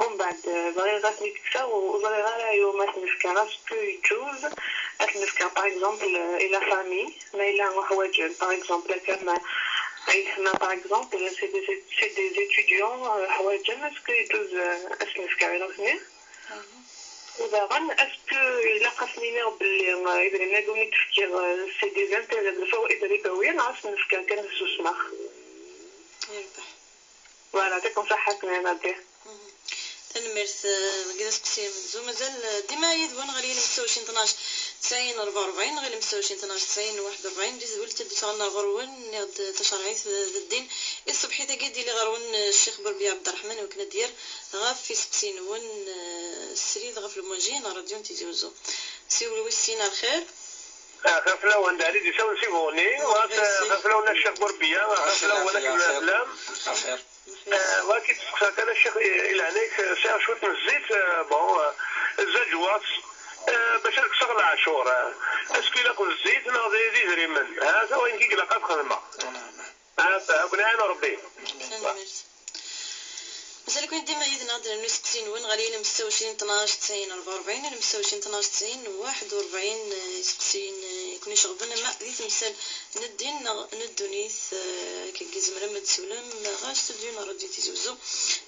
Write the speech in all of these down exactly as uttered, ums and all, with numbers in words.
Umbeɛd, eh, bɣiɣ ad ten-id-kkseɣ, ur ẓriɣ ara i wumi ad ten-fkeɣ. Est-ce que yeǧǧuz ad ten-fkeɣ, par exemple, eh, i la famille, ma yella uḥwaǧen, par exemple, akka ma, ay tma, par exemple, c'est des, c'est des étudiants, eh, ḥwaǧen, est-ce que yeǧǧuz, eh, ad ten-fkeɣ i nutni? U daɣen, est-ce que ilaq ad sen-iniɣ belli, eh, idrimen-agi umi d-fkiɣ, eh, c'est des intérêts, d lfawid ribawiyen, ad sen-fkeɣ kan susmeɣ? Yerbeḥ. Voilà, takum ṣaḥḥa, Nabih. Tanemmirt, eh, deg d aseqsi amenzu. Mazal, eh, dima yid-wen ɣer yilem tlata u ɛecrin tnac tesɛin rebɛa u rebɛin, ɣer yilem tlata u ɛecrin tnac tesɛin waḥed u rebɛin, di tedwilt d-tuɣal ɣer-wen, nniɣ-d tacerɛit, eh, d ddin. I tṣebḥit-agi, d-yili ɣer-wen, eh, Ccix Burbiya Ɛebderreḥman, iwakken ad d-yerr ɣef iseqsi-nwen, eh, srid ɣef lmuji n ṛṛadyu n Tizi Uzzu. Siwel wis sin, ar lxir. Axir fell-awen, d Ɛli d-isawlen si Buɣni, Buɣni, wa, si. Axir fell-awen a Ccix Burbiya, axir fell-awen a Kem Lɛeslem. Axir. Eh, wa, ki d-steqsa kan a Ccix, i, i leɛnaya-k, sɛiɣ cwiṭ n zzit, eh, bon, eh, zzaǧwaṭ, eh, bac ad kkseɣ leɛcur, eh, est-ce que ilaq d zzit neɣ d, d idrimen? Ha, ta wayen i ilaq ad xedmeɣ. Ha, ha, ken iɛin Rebbi. Tanemmirt. Mazal-iken dima yid-neɣ, ad d-nernu iseqsiyen-nwen ɣer yilem tlata u ɛecrin tnac tesɛin rebɛa u rebɛin, yilem tlata u ɛecrin tnac tesɛin waḥed u rebɛin, eh, iseqsiyen, eh, i ken-iceɣben, ama di temsal n ddin neɣ n ddunit, eh, akkagi tzemrem ad d-tessiwlem ɣer studio n Radio Tizi Uzzu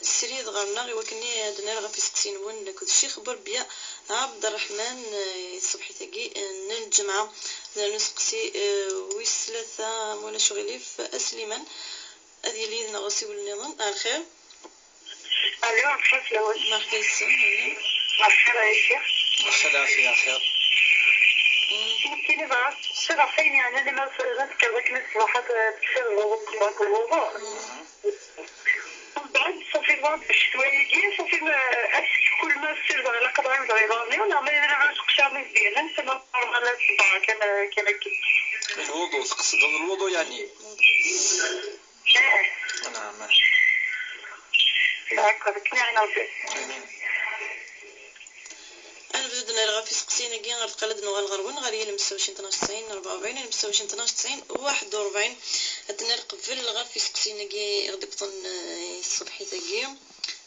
srid ɣer-neɣ, iwakken ad d-nerr ɣef iseqsiyen-nwen akked Ccix Burbiya Ɛebderreḥman, eh, i tṣebḥit-agi, eh, n lǧemɛa. Ad d-nernu iseqsi, eh, wis tlata, ma ulac uɣilif, a Sliman. Ad yili yid-neɣ usiwel nniḍen. Ar lxir. Alo, ar lxir fell-awen. Merḥba yes-sen. Merḥba a Ccix. Merḥba, lɛafya, axir. Nekkini bɣiɣ ad steqsiɣ ɣef wayen yeɛnan lemmer ma tekkiḍ akken ṣṣbeḥ ad, ad tekfiḍ lwuḍu, tebɣiḍ lwuḍu. Mbeɛd ṣafi, bɣiɣ ccetwa-agi, ṣafi ma, est-ce que kul ma ssirdeɣ ilaq ad ɛiwdeɣ iḍarren-iw, neɣ ma yella ad seqcaɣ mi d-yellan, tama normal ad ṣebbreɣ kan, kan akken. Lwuḍu, teqsdeḍ lwuḍu yeɛni? Neɛma. D'accord, akken iɛin Rebbi. Amin. Ad nebdu ad nerr ɣef iseqsiyen-agi, ar deqqal ad d-nuɣal ɣer-wen, ɣer yilem tlata u ɛecrin tnac tesɛin rebɛa u rebɛin, yilem tlata u ɛecrin tnac tesɛin waḥed u rebɛin. Ad d-nerr qbel ɣef iseqsiyen-agi i ɣ-d-iwwḍen, eh, i tṣebḥit-agi.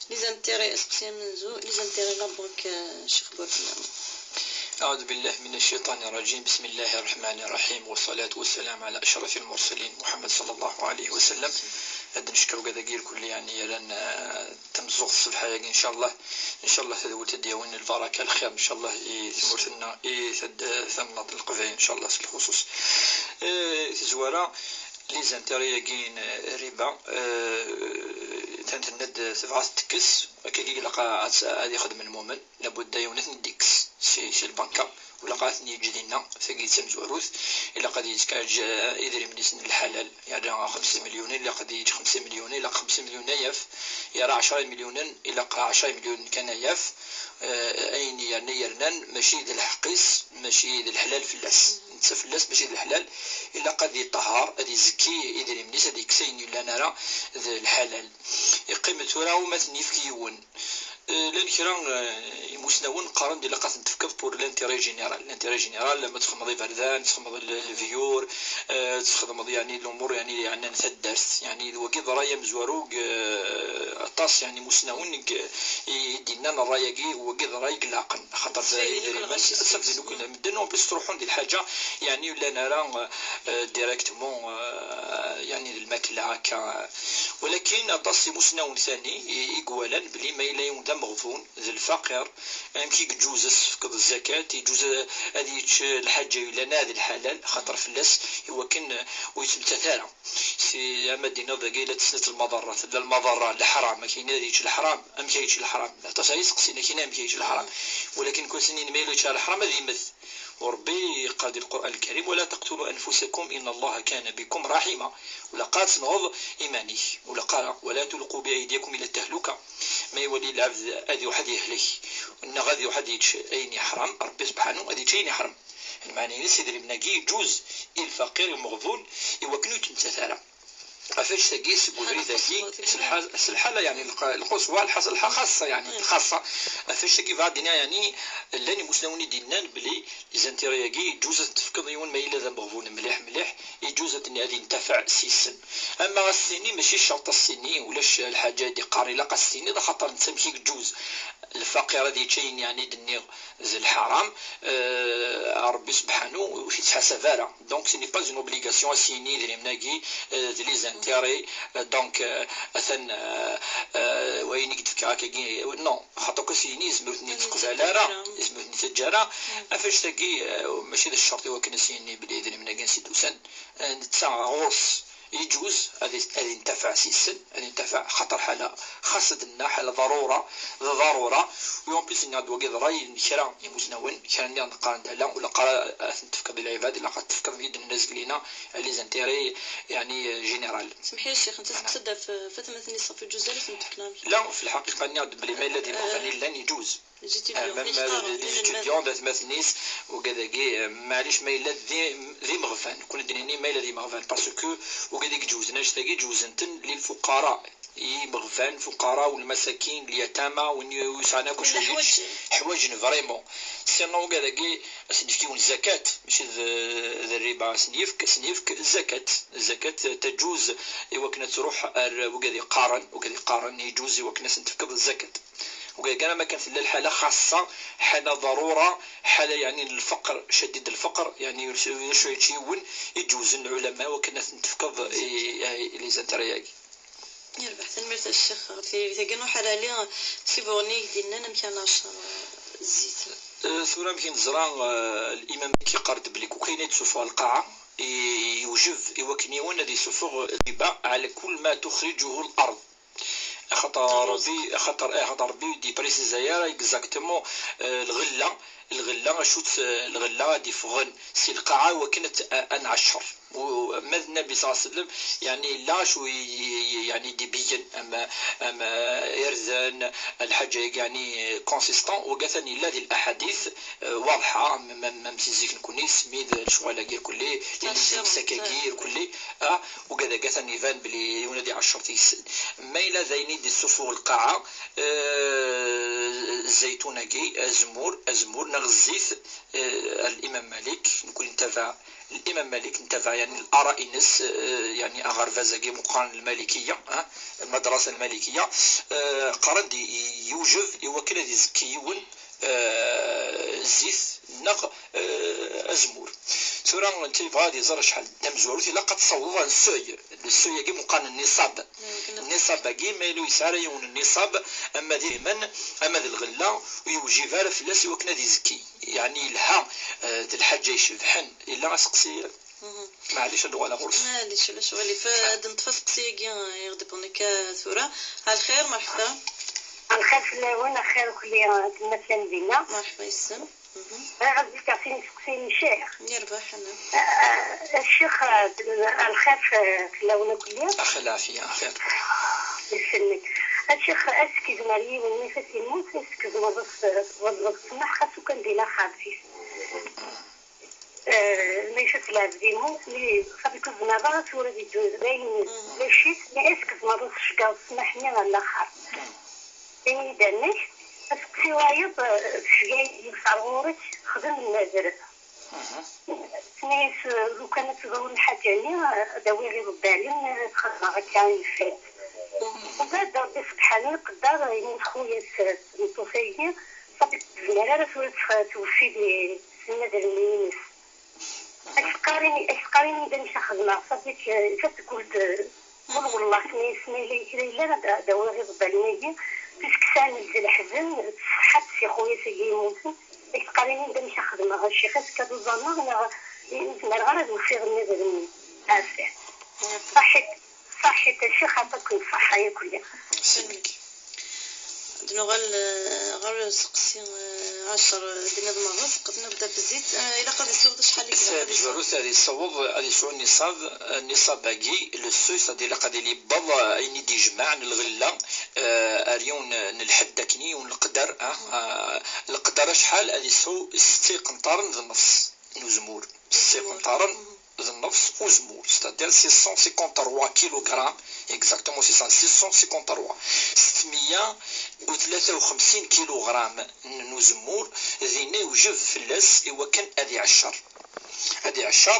Les intérêts, iseqsiyen amenzu, les intérêts n la banque, eh, Ccix Burbiya. أعوذ بالله من الشيطان الرجيم. بسم الله الرحمن الرحيم. والصلاة والسلام على أشرف المرسلين محمد صلى الله عليه وسلم. Ad d-neckeṛ wigad-agi irkelli, yeɛni, yerran, eh, tameẓẓuɣt ṣṣbeḥ-agi, ncallah. Ncallah tadwilt ad d-yawin lbaraka, lxir, ncallah, i tmurt-nneɣ, i tad-, tamnaḍt n Leqbayel, ncallah, s lxuṣuṣ. Eh, tazwara, les intérêts-agi n, eh, riba, eh, tan tenna-d tebɣa ad t-tekkes, akkagi ilaq ad, ad ixdem lmumen. Labudda yiwen ad ten-id-ikkes si, si lbanka, u ilaq ad ten-yeǧǧ dinna, tagi d tamezwarut. Ilaq ad yettkeɛǧ, eh, idrimen-is n lḥalal, yerra xemsa milyunen, ilaq ad yeǧǧ xemsa milyunen, ilaq xemsa milyunen ad yaf, yerra ɛecra milyunen, ilaq ɛecra milyunen kan ad yaf. Eh, ayen yerna yernan mačči d lḥeqq-is, mačči d leḥlal fell-as. Netta fell-as mačči d leḥlal, ilaq ad yeṭṭahar, ad izekki idrimen-is, ad yekkes ayen yellan ara d lḥalal. Yeqqim tura uma ten-yefk yiwen. Eh, llan kra, eh, imusnawen qqaren-d ilaq ad ten-tefkeḍ pour l'intérêt général. L'intérêt général, ma txedmeḍ iberdan, txedmeḍ le-, lebyur, eh, txedmeḍ, yeɛni, lumuṛ, yeɛni, yeɛnan taddart. Yeɛni, d wagi d ṛṛay amezwaru deg, eh, aṭas, yeɛni, imusnawen deg, i, i d-yennan ṛṛay-agi, wagi d ṛṛay i ilaqen. Axaṭer d idrimen, ad tafeḍ akk medden, en plus, ttruḥun di lḥaǧa, yeɛni, ur llan ara, eh, directement, eh, yeɛni, d lmakla akka. Walakin aṭas imusnawen tani i, i iwalan belli ma yella yiwen d ameɣbun, d lfaqir, amek i yeǧǧuz ad s-tefkeḍ zzakat, yeǧǧuz a-, ad yečč lḥaǧa yellan ah d lḥalal, xaṭer fell-as, iwakken, eh, ur yettmettat ara. Si, ama d-tiniḍ dagi la tesnat lmaḍerra, tella lmaḍerra, leḥram, akini ad yečč leḥram, amek ad yečč leḥram? Aṭas ara yesteqsin, akini amek ad yečč leḥram? Walakin kul snin ma yella yečč leḥram ad yemmet. U Rebbi yeqqar di Lqur'an Lkarim: ولا تقتلوا أنفسكم إن الله كان بكم رحيما. Ur ilaq ara ad tenɣeḍ iman-ik. Ur ilaq ara: ولا تلقوا بأيديكم إلى التهلكة. Ma iwali lɛebd ad iruḥ ad yehlek, neɣ ad iruḥ ad yečč ayen yeḥram, Rebbi subḥanu ad yečč ayen yeḥram. Lmeɛna-ines, idrimen-agi yeǧǧuz i lfaqir, i umeɣbun, iwakken ur yettmettat ara. Ɣef annect-agi, seg ubrid-agi, s lḥal- s lḥala, yeɛni, lq- lquswa, lḥaṣ- lḥa- xaṣṣa, yeɛni, xaṣṣa. Ɣef annect-agi, bɣiɣ ad d-iniɣ, yeɛni, llan imusnawen i d-yennan belli les intérêts-agi, yeǧǧuz ad ten-tefkeḍ i yiwen ma yella d ameɣbun mliḥ, mliḥ, yeǧǧuz ad ten- ad yentafeɛ s-sen. Ama ad s-tini, mačči ccerṭ ad s-tini, ulac lḥaǧa i d-iqqaren ilaq ad s-tiniḍ, axaṭer netta amek i yeǧǧuz lfaqir ad yečč ayen, yeɛni, i d-nniɣ d lḥaram, euh, Ṛebbi subḥanu ur t-ittḥasab ara. Donc, ce n'est pas une obligation ad s-yini idrimen-agi, euh, d les intérêts, euh, donc, euh, atan, euh, euh, wayen i k-d-fkiɣ akkagi, non, xaṭer akk ad s-yini, yezmer ur ten-id-teqbal ara, yezmer ur ten-id-teǧǧa ara. Ɣef annect-agi, euh, mačči d ccerṭ i wakken ad s-yini belli idrimen-agi ansi d-usan, euh, netta ɣur-s yeǧuz ad, ad yentafeɛ s-sen, ad yentafeɛ, xaṭer ḥala xaṣṣa d-nenna, ḥala ḍarura, d ḍarura. U en plus, nniɣ-d wagi d ṛṛay n kra imusnawen, kra nniɣ-d qqaren-d ala, ur ilaq ara ad ten-tefkeḍ i lɛibad, ilaq ad tefkeḍ, mi d-nenna zgelina, les intérêts, yeɛni, général. Semmeḥ-iyi a ccix, netta teqsed ɣef, ɣef atmaten-is ɣef lǧuz ara ten-tefk neɣ amek? La, fi lḥaqiqa nniɣ-d belli ma yella d imeɣban i llan, yeǧuz. Les étudiants, même les étudiants, d atmaten-is, ugad-agi, eh, maɛlic ma yella d i- d imeɣban, nekkni ad d-nini ma yella d imeɣban, parce que ugad-agi ǧewzen annect-agi, ǧewzen-ten lilfuqara, i imeɣban, fuqara, u lmasakin, lyatama, win ur yesɛan akk acu yečč, ḥwaǧen vraiment. Sinon ugad-agi, ad sen-yefk yiwen zakat, mačči d, d rriba, ad sen-yefk, ad sen-yefk zakat, zakat taǧuz, i wakken ad truḥ ar ugad iqqaren, ugad iqqaren yeǧuz i wakken ad sen-tefkeḍ zakat. Ugad kan, ama kan tella lḥala xaṣṣa, ḥala ḍarura, ḥala, yeɛni, n lfeqr, cadiḍ lfeqr, yeɛni, ulac acu yečč yiwen, i ǧewzen lɛulama wakken ad ten-tefkeḍ i, i les intérêts-agi. Yerbeḥ, tanemmirt a ccix ɣef tiririt-agi. Nruḥ ar Ɛli Si Buɣni i d-yennan amek ara nɛacer, eh, zzit. Eh, tura amek i neẓra, eh, limam-agi yeqqar-d belli kul ayen i d-sufeɣ lqaɛa, i-, yewjeb i wakken yiwen ad yessufeɣ riba ɛla kul ma tuxriǧuhu l-ard. Axaṭer Ṛebbi, axaṭer, eh, axaṭer Ṛebbi ur d-yeprisizay ara exactement, eh, lɣella, lɣella, acu-tt, eh, lɣella ad d-iffɣen si lqaɛa i wakken ad, a-, ad nɛeccer. U-, ma d Nnabi ṣalla Llahu ɛalayhi wa sallam, yeɛni, yella acu i, i, i, yeɛni, d-ibeyyen, am, am, eh, irden, lḥaǧa-agi, yeɛni, consistant, wagi atan yella di laḥadit, eh, waḍḥa, am, am, am si zik nekkni, smi d lecɣal-agi irkelli, lezzakat-agi irkelli, ah, ugad-agi atan iban belli yiwen ad iɛeccer deg-sen. Ma yella d ayen i d-yessuffuɣ lqaɛa, eh, zzaytun-agi, azemmur, azemmur neɣ zzit, eh, ar Limam Malik, nekkni nettabaɛ Limam Malik, nettabaɛ, yeɛni, lara-ines, eh, yeɛni, aɣerbaz-agi meqqren, Lmalikiya, ah, lmadrasa lmalikiya, eh, qqaren-d i-, i-, yewjeb i wakken ad izekki yiwen, eh, zzit neɣ, eh, azemmur. Tura, netta yebɣa ad iẓer acḥal d tamezwarut, ilaq ad tessawḍeḍ ɣer le seuil. Le seuil-agi meqqar n nniṣab. Nniṣab-agi, ma yella ur yesɛi ara yiwen n nniṣab, ama d idrimen, ama d lɣella, ur yewjib ara fell-as i wakken ad izekki. Yeɛni yelha, eh, d lḥaǧa icebḥen. Yella aseqsi? Maɛlic, ad uɣaleɣ ɣur-s. Maɛlic, ulac aɣilif. Ad neṭṭef aseqsi-agi, eh, i ɣ-d-iwwḍen akka tura. Ɛelxir, merḥba. Ɛelxir fell-awen, axir ukelli, eh, temmatlam dinna. Merḥba yes-m. Bɣiɣ ad d-fkeɣ sin iseqsiyen i ccix. Yerbeḥ, ana. Eh, eh, ccix, eh, ɛelxir, eh, fell-awen ukelli. Axir lɛafiya, axir. Yes-nek. A ccix, ass-k izmer yiwen, ma ifat yemmut, ass-k tzemreḍ ad s-, tzemreḍ ad s-tsemmeḥ, xas ukan di laxert-is. Eh, ma ifat lɛebd yemmut, mi xaṭi ur tzemreḍ ara tura ad yeǧǧuz d ayen, d acu-t, mi ass-k tzemreḍ ad s-tceggɛeḍ ssmaḥ-nni ɣer laxert. Ini-d amek, aseqsi wayeḍ, eh, tecga yiwet ar ɣur-k, xdem nnader. Tenna-yas, eh, lukan ad teḍru lḥaǧa-nni, eh, ad awiɣ iḍebbalen, eh, ad xedmeɣ akka i lfat. Umbeɛd Ṛebbi sebḥanu iqedder, eh, yemmut xuya-s, eh, n tmeṭṭut-agi, ṣafi ur tezmir ara tura ad tx-, tweffi di, s nnader-nni-ines. Ad k-teqqar ini, ad k-teqqar ini-d amek ad xedmeɣ, ṣafi k-, ifat kul d-, kul wellah, s ma, s ma yella kra yellan ad, ad awiɣ iḍebbalen-agi, puisque sɛan d leḥzen, tṣeḥḥa-tt si xuya-s-agi yemmuten, ad k-teqqar ini-d amek ad xedmeɣ, a ccix, ad k-id-uẓameɣ, neɣ ur zmireɣ ara ad weffiɣ nnader-nni. Ɛafak. Ṣaḥit, ṣaḥit a ccix, ɛṭaken ṣṣeḥḥa yakk-nni. Ad nuɣal, eh, ɣer useqsi, eh, ɛecr, eh, d-nniḍen n Ṛṛezq, nabda bezzit. Eh, ilaq ad yessaweḍ acḥal i ilaq ad yessaweḍ? Tazwarut ad yessaweḍ, ad yesɛu nniṣab, eh, nniṣab-agi, le seuil, c'est-à-dire ilaq ad yili yewweḍ, eh, ayen i d-ijmaɛen lɣella, eh, ar yiwen n lḥedd akkenni, yiwen n leqder, ah, ah, leqder acḥal? Ad yesɛu setta iqenṭaren d nneṣ n uzemmur. Setta iqenṭaren. d nnefs uzemmur, c'est-à-dire six cent cinquante-trois kilogrammes, exactement, c'est ça, six cent cinquante-trois, ستمية وثلاثة وخمسين kilogramme n uzemmur, dinna yewjeb fell-as i wakken ad iɛeccer. Ad iɛeccer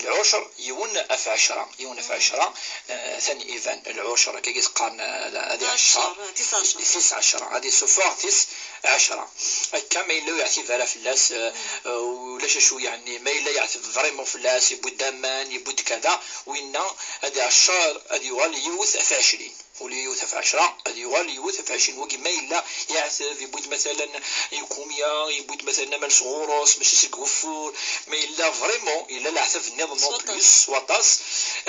lɛucer, yiwen ɣef ɛecra, yiwen ɣef ɛecra, eh, atan iban lɛucer, akka i s-qqaren, eh, ad iɛeccer. Tis ɛecra, ad isuffeɣ tis ɛecra. Akka ma yella ur yeɛtib ara fell-as, eh, eh, ulac acu, yeɛni, ma yella yeɛteb vraiment fell-as, yewwi-d aman, yewwi-d kada, winna ad iɛeccer, ad yuɣal yiwet ɣef ɛecrin. Ula yiwet ɣef ɛecra, ad yuɣal yiwet ɣef ɛecrin. Wagi ma yella yeɛteb, yewwi-d matalan i kumya, yewwi-d matalan aman sɣur-s, mačči seg ugeffur, ma yella vraiment yella leɛtab nniḍen en plus s waṭas,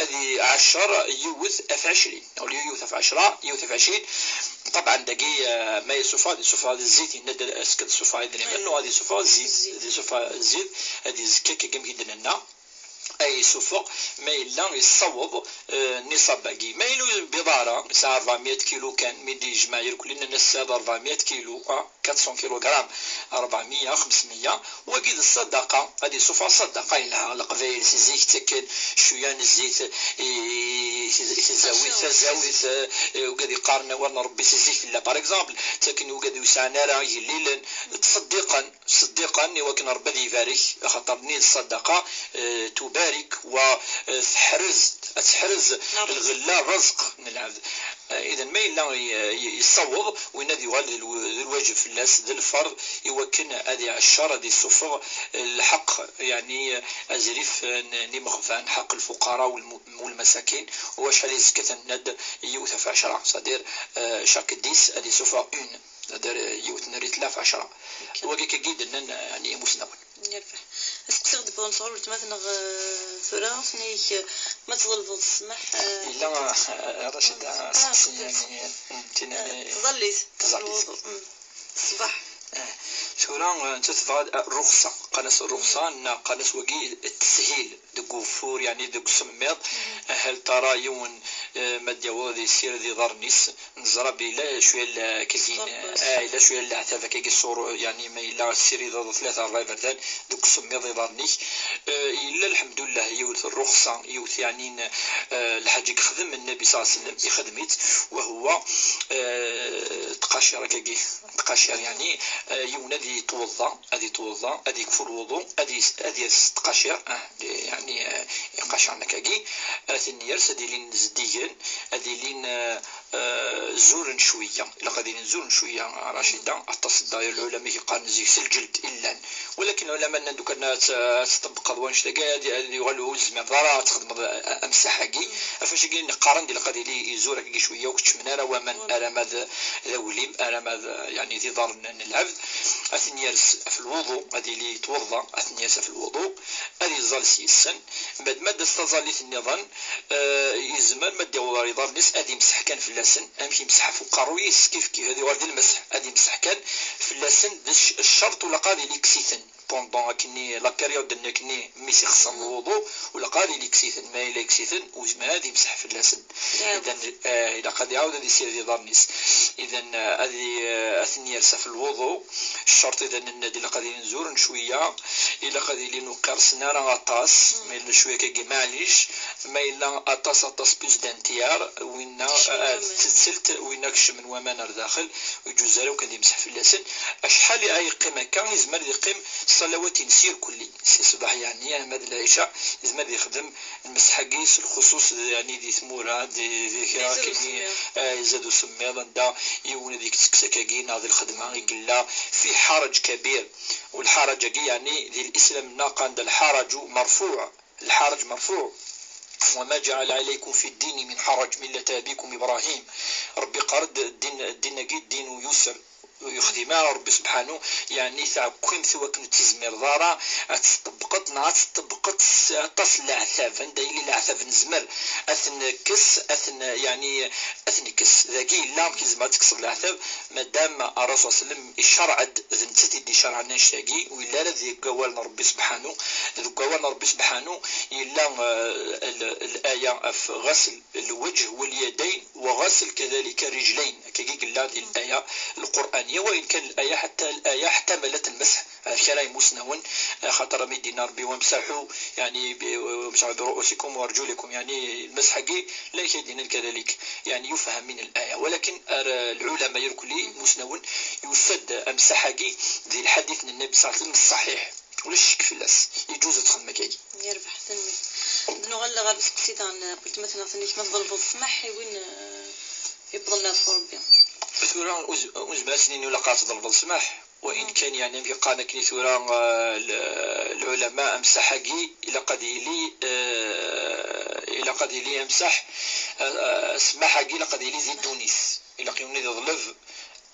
ad iɛeccer yiwet ɣef ɛecrin. Ula yiwet ɣef ɛecra, yiwet ɣef ɛecrin. Ṭabɛen dagi, eh, ma yessufeɣ, ad yessufeɣ zzit, yenna-d ass-a ad yessufeɣ idrimen, neɣ ad yessufeɣ zzit, ad yessufeɣ zzit, ad yezkek, akken i d-nenna. Ay yessufeɣ ma yella yessaweḍ, eh, nniṣab-agi. Ma yella ur yebbiḍ ara, yesɛa ṛebɛemya kilu kan, mi d-yejmeɛ irkelli, nnan-as tesɛiḍ ṛebɛemya kilu, ah, quatre cents kilogrammes, ṛebɛemya, xemsemya, wagi d ṣṣadaqa, ad yessufeɣ ṣṣadaqa yelha. Leqbayel si zik ttaken cwiya n zzit i, i, i tizawit, tazawit, eh, wigad yeqqaren awal n Ṛebbi si zik tella, par exemple, ttaken i wigad ur yesɛan ara igellilen, ttṣeddiqen, ṣeddiqen, i wakken Ṛebbi ad ibarek, axaṭer nni d ṣṣadaqa, eh, tubarik wa, eh, teḥrez, ad teḥrez lɣella, ṛṛezq n lɛebd. Eh, idan ma yella i, i, yessaweḍ, win ad yuɣal d lw-, d lwajeb fell-as, d lferḍ, i wakken ad iɛeccer, ad isuffeɣ lḥeqq, yeɛni, eh, azrif n, n imeɣban, ḥeqq lfuqara u lmu-, u lmasakin, u acḥal i yezkka, tenna-d yiwet ɣef ɛecra, c'est-à-dire, eh, chaque dix, ad isuffeɣ une. Ad d-, yiwet n rrit ɣef ɛecra. Wagi akka i d-nnan, eh, yeɛni imusnawen. Yerbeḥ. Aseqsi ɣ-d-wwḍen sɣur weltma-tneɣ, eh, tura, tenna-ak, eh, ma tḍelbeḍ ssmaḥ, eh, yella, eh, Racida, ah, aseqsi, yeɛni, mm, tin, eh, tẓallit, tẓallit. Lwuḍu, mm. Ṣṣbeḥ. Eh, tura, eh, nettat tebɣa, eh, rruxsa. Qqaren-as rruxsa, neɣ qqaren-as wagi tteshil deg ugeffur, yeɛni deg usemmiḍ. Hal tara yiwen, eh, ma d-yaweḍ ad yessired iḍarren-is, neẓra belli yella cwiya n la-, kagin, ah, yella cwiya n leɛtab akkagi ṣṣur, yeɛni ma yella tessirideḍ tlata ṛebɛa iberdan deg usemmiḍ iḍarren-ik. Eh, yella lḥemdullah yiwet n rruxsa, yiwet yeɛni n, eh, lḥaǧa i yexdem Nnbi ṣalla Llahu ɛalayhi wa sallam, ixdem-itt, wa huwa, eh, tqacir akkagi, tqacir yeɛni, eh, yiwen ad yetweḍḍa, ad yetweḍḍa, ad yekfu lwuḍu, ad yes-, ad yers tqacir, ah, yeɛni, eh, iqacaren akkagi, ad ten-yers, ad ilin zeddigen, ad ilin, eh, eh, zuren cwiya. Ilaq ad ilin zuren cwiya, Racida, aṭas n lɛulama i yeqqaren zik s lǧeld i llan. Walakin lɛulama nnan dukan ad t-, ad tṭebbqeḍ wanect-agi, ad, ad yuɣal ur tezmireḍ ara ad txedmeḍ, eh, amsaḥ-agi. Ɣef wacu-agi qqaren-d ilaq ad yili izur akkagi cwiya, ur keččmen ara waman, arama d, d aglim, arama d, yeɛni d iḍarren n lɛebd. Ad ten-yers ɣef lwuḍu, ad yili yetweḍḍa, ad ten-yers ɣef lwuḍu, ad iẓẓal s yes-sen. Mbeɛd ma d-tas taẓallit nniḍen, eh, yezmer ma d-yaweḍ ɣer iḍarren-is ad imseḥ kan fell-asen, amek imseḥ ɣef uqerruy-is, kif kif ad yuɣal d lmesḥ, ad imseḥ kan fell-asen, d cc-, ccerṭ ulaq ad yili yekkes-iten. Pendant akkenni, la période-nni akkenni mi s-ixṣer lwuḍu, ulaq ad yili yekkes-iten, ma yella yekkes-iten, ur yezmir ad imseḥ fell-asen. Idan, eh, ilaq ad iɛawed ad yessired iḍarren-is. Idan, eh, ad i-, eh, ad ten-yers ɣef lwuḍu, ccerṭ idan nenna-d ilaq ad ilin zuren cwiya, ilaq ad ilin ur qqirsen ara aṭas, ma yella cwiya akkagi maɛlic, ma yella aṭas, aṭas, plus d'un tiers, winna, eh, tetselt, winna kecmen waman ar daxel, ur yeǧǧuz ara akk ad imseḥ fell-asen. Acḥal i yeqqim akka, yezmer ad yeqqim ṣṣalawat-ines irkelli, si ṣṣbeḥ yeɛni arma d lɛica, yezmer ad yexdem lmesḥ-agi s lxuṣuṣ, yeɛni di tmura, di, di kra akken i, eh, izad usemmiḍ, anda yiwen ad yekk-, tekkes akkagi, neɣ di lxedma i yella fi ḥaraǧ kabir. U lḥaraǧ-agi, yeɛni di lislam-nneɣ qqaren-d lḥaraǧu merfuɛ, lḥaraǧ merfuɛ. وما جعل عليكم في الدين من حرج ملة أبيكم إبراهيم. Ṛebbi yeqqar-d ddin, ddin-agi ddin n yusr. Ur yexdim ara Ṛebbi subḥanu, yeɛni taɛekkimt i wakken ur tezmireḍ ara ad teṭṭebqeḍ, neɣ ad teṭṭebqeḍ s aṭas n leɛtab. Anda yili leɛtab nezmer ad t-nekkes, ad t-n-, yeɛni ad t-nekkes. Dagi yella amek yezmer ad tekkseḍ leɛtab, madam Ṛṛasul ṣalla Llahu ɛalayhi wa sallam icerreɛ-d, d nettat i d-icerɛen annect-agi, u yella ara deg wawal n Ṛebbi subḥanu. Deg wawal n Ṛebbi subḥanu yella, eh, l-, l-aya ɣef ɣasel الوجه واليدين وغسل كذلك الرجلين. Akkagi yella di laya lquraniya. وإن كان الآية حتى الآية احتملت المسح. هذا كلام مسنون، خاطر ما يدينا ربي وامسحوا، يعني ب-، وامسحوا برؤوسكم وأرجلكم، يعني المسح كي لا يدينا كذلك، يعني يفهم من الآية، ولكن العلماء يركلي مسنون يسد أمسحكي ذي الحديث من النبي صلى الله عليه وسلم الصحيح. ولا الشك في اللاس يجوز تخدم كاي. يربح ثني. دنو غلا غا بس قصيدة عن قلت مثلا ثني كما تضرب السمح وين، آه، يفضل الناس في ربي. ثورة وز-، وزباسنين ولا قات ضرب السمح. وإن كان يعني في قانا كني ثورة، آه، ال-، العلماء أمسحقي إلا قد يلي، آه، إلا قد يلي أمسح، آه، آه، سمحقي إلا قد يلي زيد تونس. إلا قيوني ذي ظلف،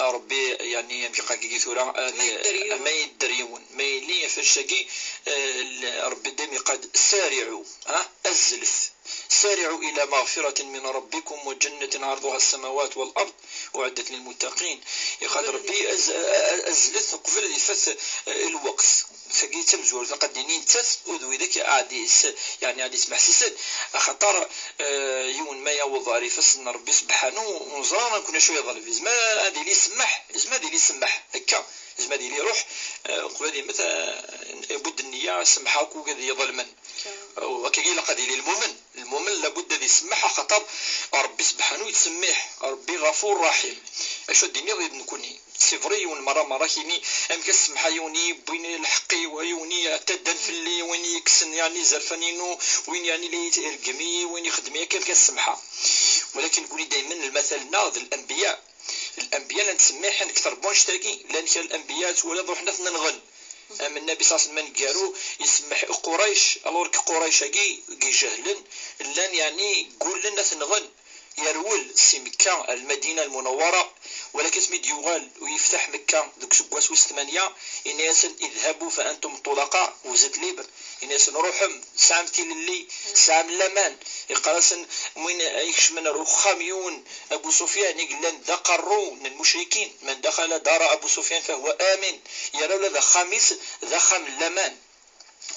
آه، ربي يعني يمكن قاكي ثورة، آه، ما يدريون. ما يدريون. ما يلي فرشقي، آه، ال-، ربي دايما قد سارعوا، ها، أزلف. سارعوا إلى مغفرة من ربكم وجنة عرضها السماوات والأرض أعدت للمتقين. يقال ربي أز-، أ-، أ-، أزلت قبل يفت، آه، الوقت. ثقي تمزور، ثقديني نتث، أذوي ذاك عادي س-، يعني عادي سمح سيسد. أخطر، آه، يون ما يوض عليه فسن ربي سبحانه، ونزران كنا شوية ظالفين. زعما هذه اللي يسمح، زعما هذه اللي يسمح. هكا. زعما هذه اللي يروح، آه، قبل يموت، آه، يبد النية، سمحك وكذا يظلمن. وكاين لقد يلي المؤمن، المؤمن لابد ذي يسمح خاطر ربي سبحانه يتسمح، ربي غفور رحيم. اش ديني غير نكوني سي فري يون مرة مرة كيني ام كسمحة يوني بوين الحقي ويوني اعتدن في اللي وين يكسن يعني زرفانينو وين يعني لي يترقمي وين يخدمي كيف كسمحة. ولكن نقولي دايما المثل ناض الانبياء، الانبياء لا نتسمح اكثر بونش تاكي لان كان الانبياء ولا روحنا نغن. أما النبي صلى الله عليه وسلم قالوا يسمح قريش، الور كي قريش كي كي جهلن لان يعني قول لنا ثنغن يرول سي مكة المدينة المنورة، ولكن سميد يوغال ويفتح مكة دوك سكواس ويس ثمانية، إن ياسن اذهبوا فأنتم طلقاء وزد ليبر، إن ياسن روحم سام تيللي سام لمان، يقرأسن وين يكشمن رخام يون أبو سفيان يقلن ذا قرون المشركين، من دخل دار أبو سفيان فهو آمن. يرى ولا ذا خامس ذا خام اللمان.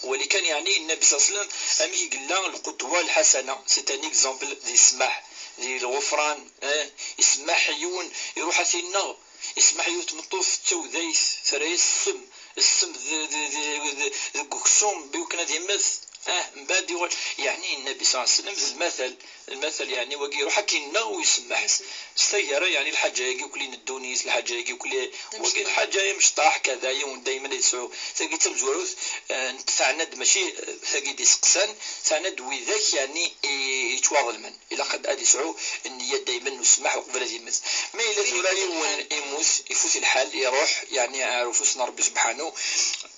ولكن يعني النبي صلى الله عليه وسلم أمي قال القدوة الحسنة، سي ان اكزامبل ذي السماح، ذي الغفران، آه، يسمح يون يروح أثينا، يسمح يوت مطوف توديث ترى السم، السم ذ-، ذ-، ذ-، ذ-، ذ-، قكسوم بيوكنا ذي مث. آه، من بعد يقول، يعني النبي صلى الله عليه وسلم ذي المثل، المثل يعني وقي يروح كي ينغ ويسمح. يسمح. ستيارة يعني الحاجة يجي كل الدونيس، الحاجة يجي كل وقي الحاجة يمشطاح كذا يوم دايما يسعو. تلقي تمزوروث، آه، تعنى ماشي، آه، ثقي دي سقسان، تعنى وذاك يعني ي-، يتواضل من. إلا قد أدي سعو النية دايما نسمح وقبل ذي مثل. ما إلا ثورة يون يموت، يفوت الحال، يروح، يعني، عرفوسنا ربي سبحانه.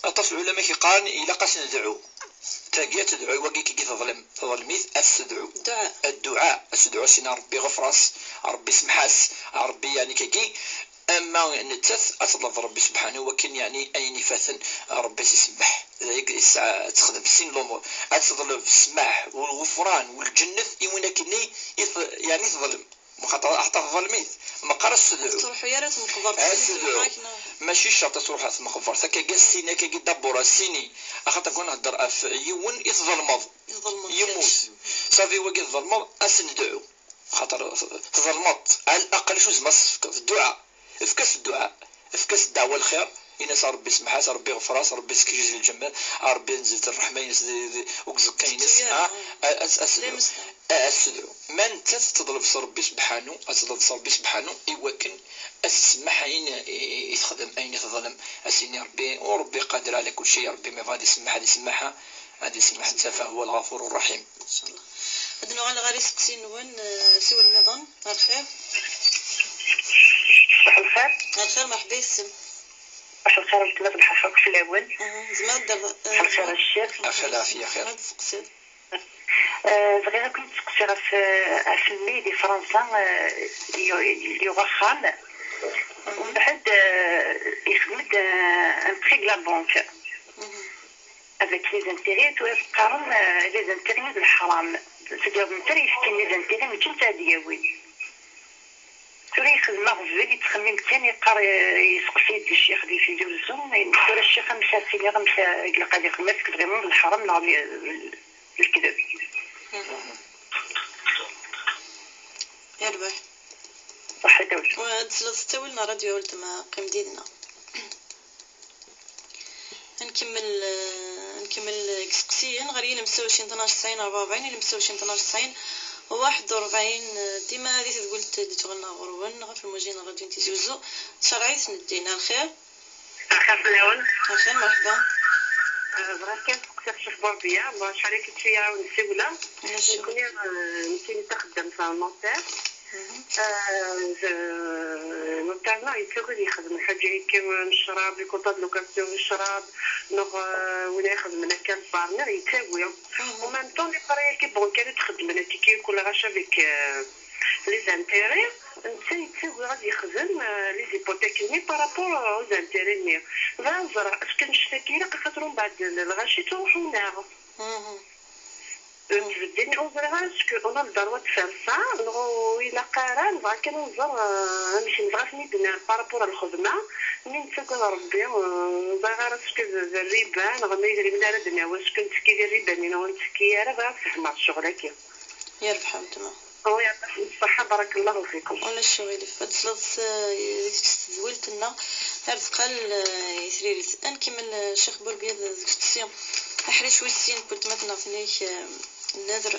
أطاس العلماء كيقال إلا قاس ندعو. تاقيا تدعو، وقي كي تظلم، تظلميت، أس تدعو. الدعاء. الدعاء، أس تدعو سينا ربي غفراس، ربي سمحاس، ربي يعني كي. أما نتث أطلب ربي سبحانه وكن يعني أين فاتن ربي سيسمح. ذلك الساعة تخدم سين الأمور. أتظلم السماح والغفران والجنة إيونا كني يث-، يعني تظلم. ما خاطر حتى الظلميت. ما قرا السدعو. تروحوا يا ريت مقبرت. آه، السدعو. ماشي شرط تروح مقبرت. هكا قال سيني، هكا قال دبورة سيني. أخاطر كون نهدر أف يون يتظلمض. يتظلمض. يموت. صافي وقت الظلمض أسندعو. خاطر تظلمض. على الأقل شو زعما في الدعاء. افكس الدعاء. افكس الدعوة الخير. إناس ربي سمحات، ربي غفرات، ربي سكجيز الجمال، ربي نزلت الرحمة، إناس ذي، ذي، وكزكا إناس، ها؟ أس-، أس-، أسدعو. ما أنت تطلب ربي سبحانه، أتطلب ربي سبحانه، إيوا كن أسمح عين يتخدم، عين يتظلم، أسيني ربي، وربي قادر على كل شيء، ربي ما غادي يسمح، غادي يسمحها، غادي يسمح، أنت فهو الغفور الرحيم. إن شاء الله. هاد نوع غير يسقسي نون، آه، سوى الميضان. الخير. صباح الخير. الخير، مرحبا يسم. صباح الخير، نتمنى بالحق في الأول. أها، زعما دابا، آه، صباح الخير زعما الشيخ. الخير، العافية، خير. ما تسقسي. آه، صغيرة كنت تسقسي في، في اللي دي فرنسا، آه، يو-، يو وخام. ومن بعد، آه، يخدم، آه، ان بري لا بونك. Avec les intérêts, tu es قارن، آه، les intérêts من الحرام. C'est-à-dire، انت اللي يحكي les intérêts، ماشي انت اللي ياوي. ثورة يخدم غزال، يتخمم كان يقرا، يسقسي الشيخ دي في جوزو، ثورة الشيخ مشى سيني، مشى يقلق عليه خمسك فريمون بالحرام نهار الكذب. يربح. صح، Wa ad tesleḍ s ttawil n ṛṛadyu a weltma, qqim didna. Ad nkemmel, eh, ad nkemmel deg iseqsiyen ɣer yilemsawcin tnac tesɛin rebɛa u rebɛin, yilemsawcin tnac tesɛin waḥed u rebɛin, eh, dima di tedwilt d-yettɣenna ɣur-wen ɣef lmujin n ṛṛadyu n Tizi Uzzu, tcerɛit n ddin. Ar lxir. Axir fell-awen. Axir, merḥba. Eh, bɣiɣ kan steqsiɣ Ccix Burbiya, ma acḥal akka tura ur nsiwel ara. Ulac ccɣel. Nekkni, eh, nekkini d taxeddamt n lnotaire. Mhm. Eh, z-, notaire-nneɣ yettagad yexdem lḥaǧa akka n ccrab, les contrats de location n ccrab, neɣ, eh, win ixedmen akka n parmi yettagi. Mhm. En même temps, les prêts bancaires i d-xeddmen akka, kul ɣac avec, eh, les intérêts, netta yettagi ad yexdem, euh, les hypothèques-nni par rapport aux intérêts-nni. Bɣiɣ ad ẓreɣ, est-ce que annect-agi ilaq axaṭer umbeɛd l-, lɣaci ttruḥun-aɣ? Mhm. Euh, ttbeddil, ur ẓriɣ ara, est-ce que on a le droit de faire ça, neɣ ur ilaq ara, nebɣa kan ad nẓer, euh, amek nebɣa ad ten-id-nerr par rapport à lxedma, mi nettagad Rebbi, euh, ur ẓriɣ ara, est-ce que d, d rriba, neɣ ma idrimen ara d-nawi, est-ce que nettekki di rriba-nni neɣ ur nettekki ara, bɣiɣ ad fehmeɣ ccɣel-agi. Yerbeḥ a weltma. Ur yeɛṭi ṣṣeḥḥa, barakallahu fikum. Ulac uɣilif. Ad d-tesleḍ s, eh, deg tedwilt-nneɣ ar tqal, eh, i tririt. Ad nkemmel, eh, Ccix Burbiya d-, deg usteqsi aḥric wis sin n weltma-tneɣ tenna-k, eh, nnadr,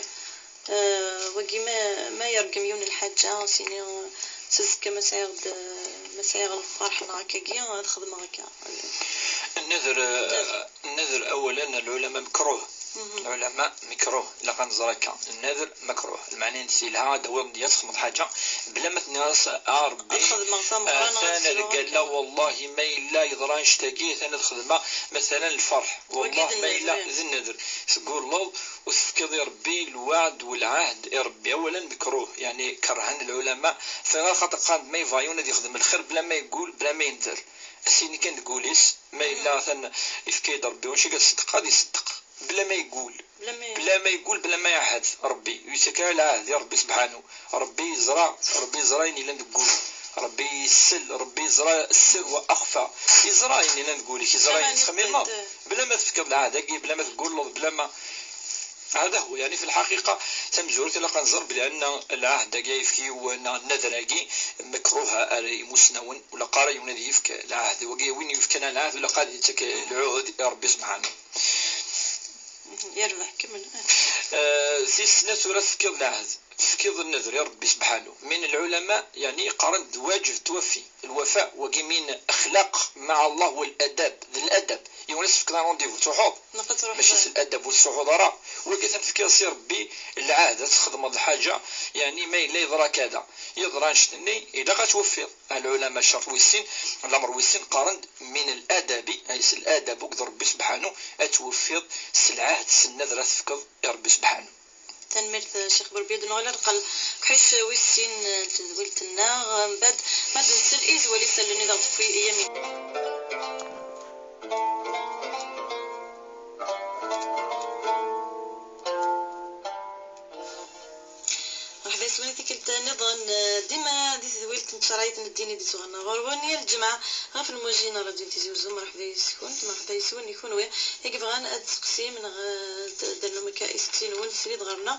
eh, wagi ma, ma yergem yiwen lḥaǧa, sini, eh, s azekka ma sɛiɣ-d, eh, ma sɛiɣ lferḥ neɣ akkagi, ad xedmeɣ akka. Nnadr, eh, nnadr. Nnadr, awalen, lɛulama mekruh. Mhm. Lɛulama mekruh. Ilaq ad nẓer akka. Nnadr mekruh. Lmeɛna-ines yelha ad d-tawiḍ nneyya ad txedmeḍ ḥaǧa bla ma tenniḍ-as, a Rebbi, ad xedmeɣ tameɣra neɣ ad atan sɛuɣ ad galla, akka. Wallahi ma yella yeḍra annect-agi, atan ad xedmeɣ, matala, lferḥ. Wagi d nnadr. Wallahi ma yella d nnadr. Teggulleḍ u tefkiḍ i Rebbi lweɛd u lɛahd i Rebbi. Awalen mekruh. Yeɛni kerhen lɛulama. Fɣiɣ axaṭer qqaren-d ma yebɣa yiwen ad yexdem lxir bla ma yeggul, bla ma yenner. As-yini kan deg wul-is, ma yella atan yefka-yi-d Rebbi wacu i ad ṣeddqeɣ, ad iṣeddeq. Bla ma yeggul. Bla ma yeggul. Bla ma yeggul, bla ma iɛahad Rebbi. Ur yettak ara lɛahd i Rebbi sebḥanu. Rebbi yeẓra, Rebbi yeẓra ayen yellan deg wul. Rebbi yessel, Rebbi yeẓra sser wa axfa. Yeẓra ayen yellan deg wul-ik, yeẓra ayen tettxemmimeḍ. Bla ma tefkiḍ lɛahd-agi, bla ma teggulleḍ, bla ma Hada huwa, yeɛni, fi lḥaqiqa, tamezwarut, ilaq ad nẓer belli anna lɛahd-agi ayefki, neɣ nnader-agi, mekruh ar imusnawen, ur ilaq ara yiwen ad yefk lɛahd. Wagi, win yefkan lɛahd, ur ilaq ad yettak lɛuhd i Rebbi subḥanu. Yerbeḥ, kemmel. Eh, tis snat, tura tefkiḍ lɛahd, tefkiḍ nnader i Rebbi subḥanu. Min lɛulama, yeɛni, qqaren-d d wajeb ttwafi. Lwafa, wagi min axlaq maɛa Allah, wa ladab, d ladab. Yiwen ad s-tefkeḍ rendez-vous, truḥeḍ. Mačči s ladab, ur tettruḥuḍ ara. Wagi atan tefkiḍ-as i Rebbi lɛahd, ad txedmeḍ lḥaǧa, yeɛni ma yella yeḍra kada, yeḍra annect-nni, ilaq ad tweffiḍ. Lɛulama, ccerṭ wis sin, lamer wis sin, qqaren-d min ladabi, ay s ladab akked Rebbi subḥanu, ad tweffiḍ s lɛahd, s nnader ara tefkeḍ i Rebbi subḥanu. Tanemmirt, eh, Ccix Burbiya. Ad nuɣal ad nqal deg uḥric wis sin, eh, n tedwilt-nneɣ, eh, mbeɛd ma d-nsel i tezwal isallen i d aɣ-d-tewwi Yamina. Merḥba yes-wen i tikkelt nniḍen, eh, dima di tedwilt n tcerɛit n ddin i d-yettɣenna ɣur-wen yal lǧemɛa ɣef lmujin n ṛṛadyu n Tizi Uzzu. Merḥba yes-kent, merḥba yes-wen i kunwi i yebɣan ad d-tseqsim neɣ, eh, d-, d-ternum akka iseqsiyen-nwen, srid ɣer-neɣ,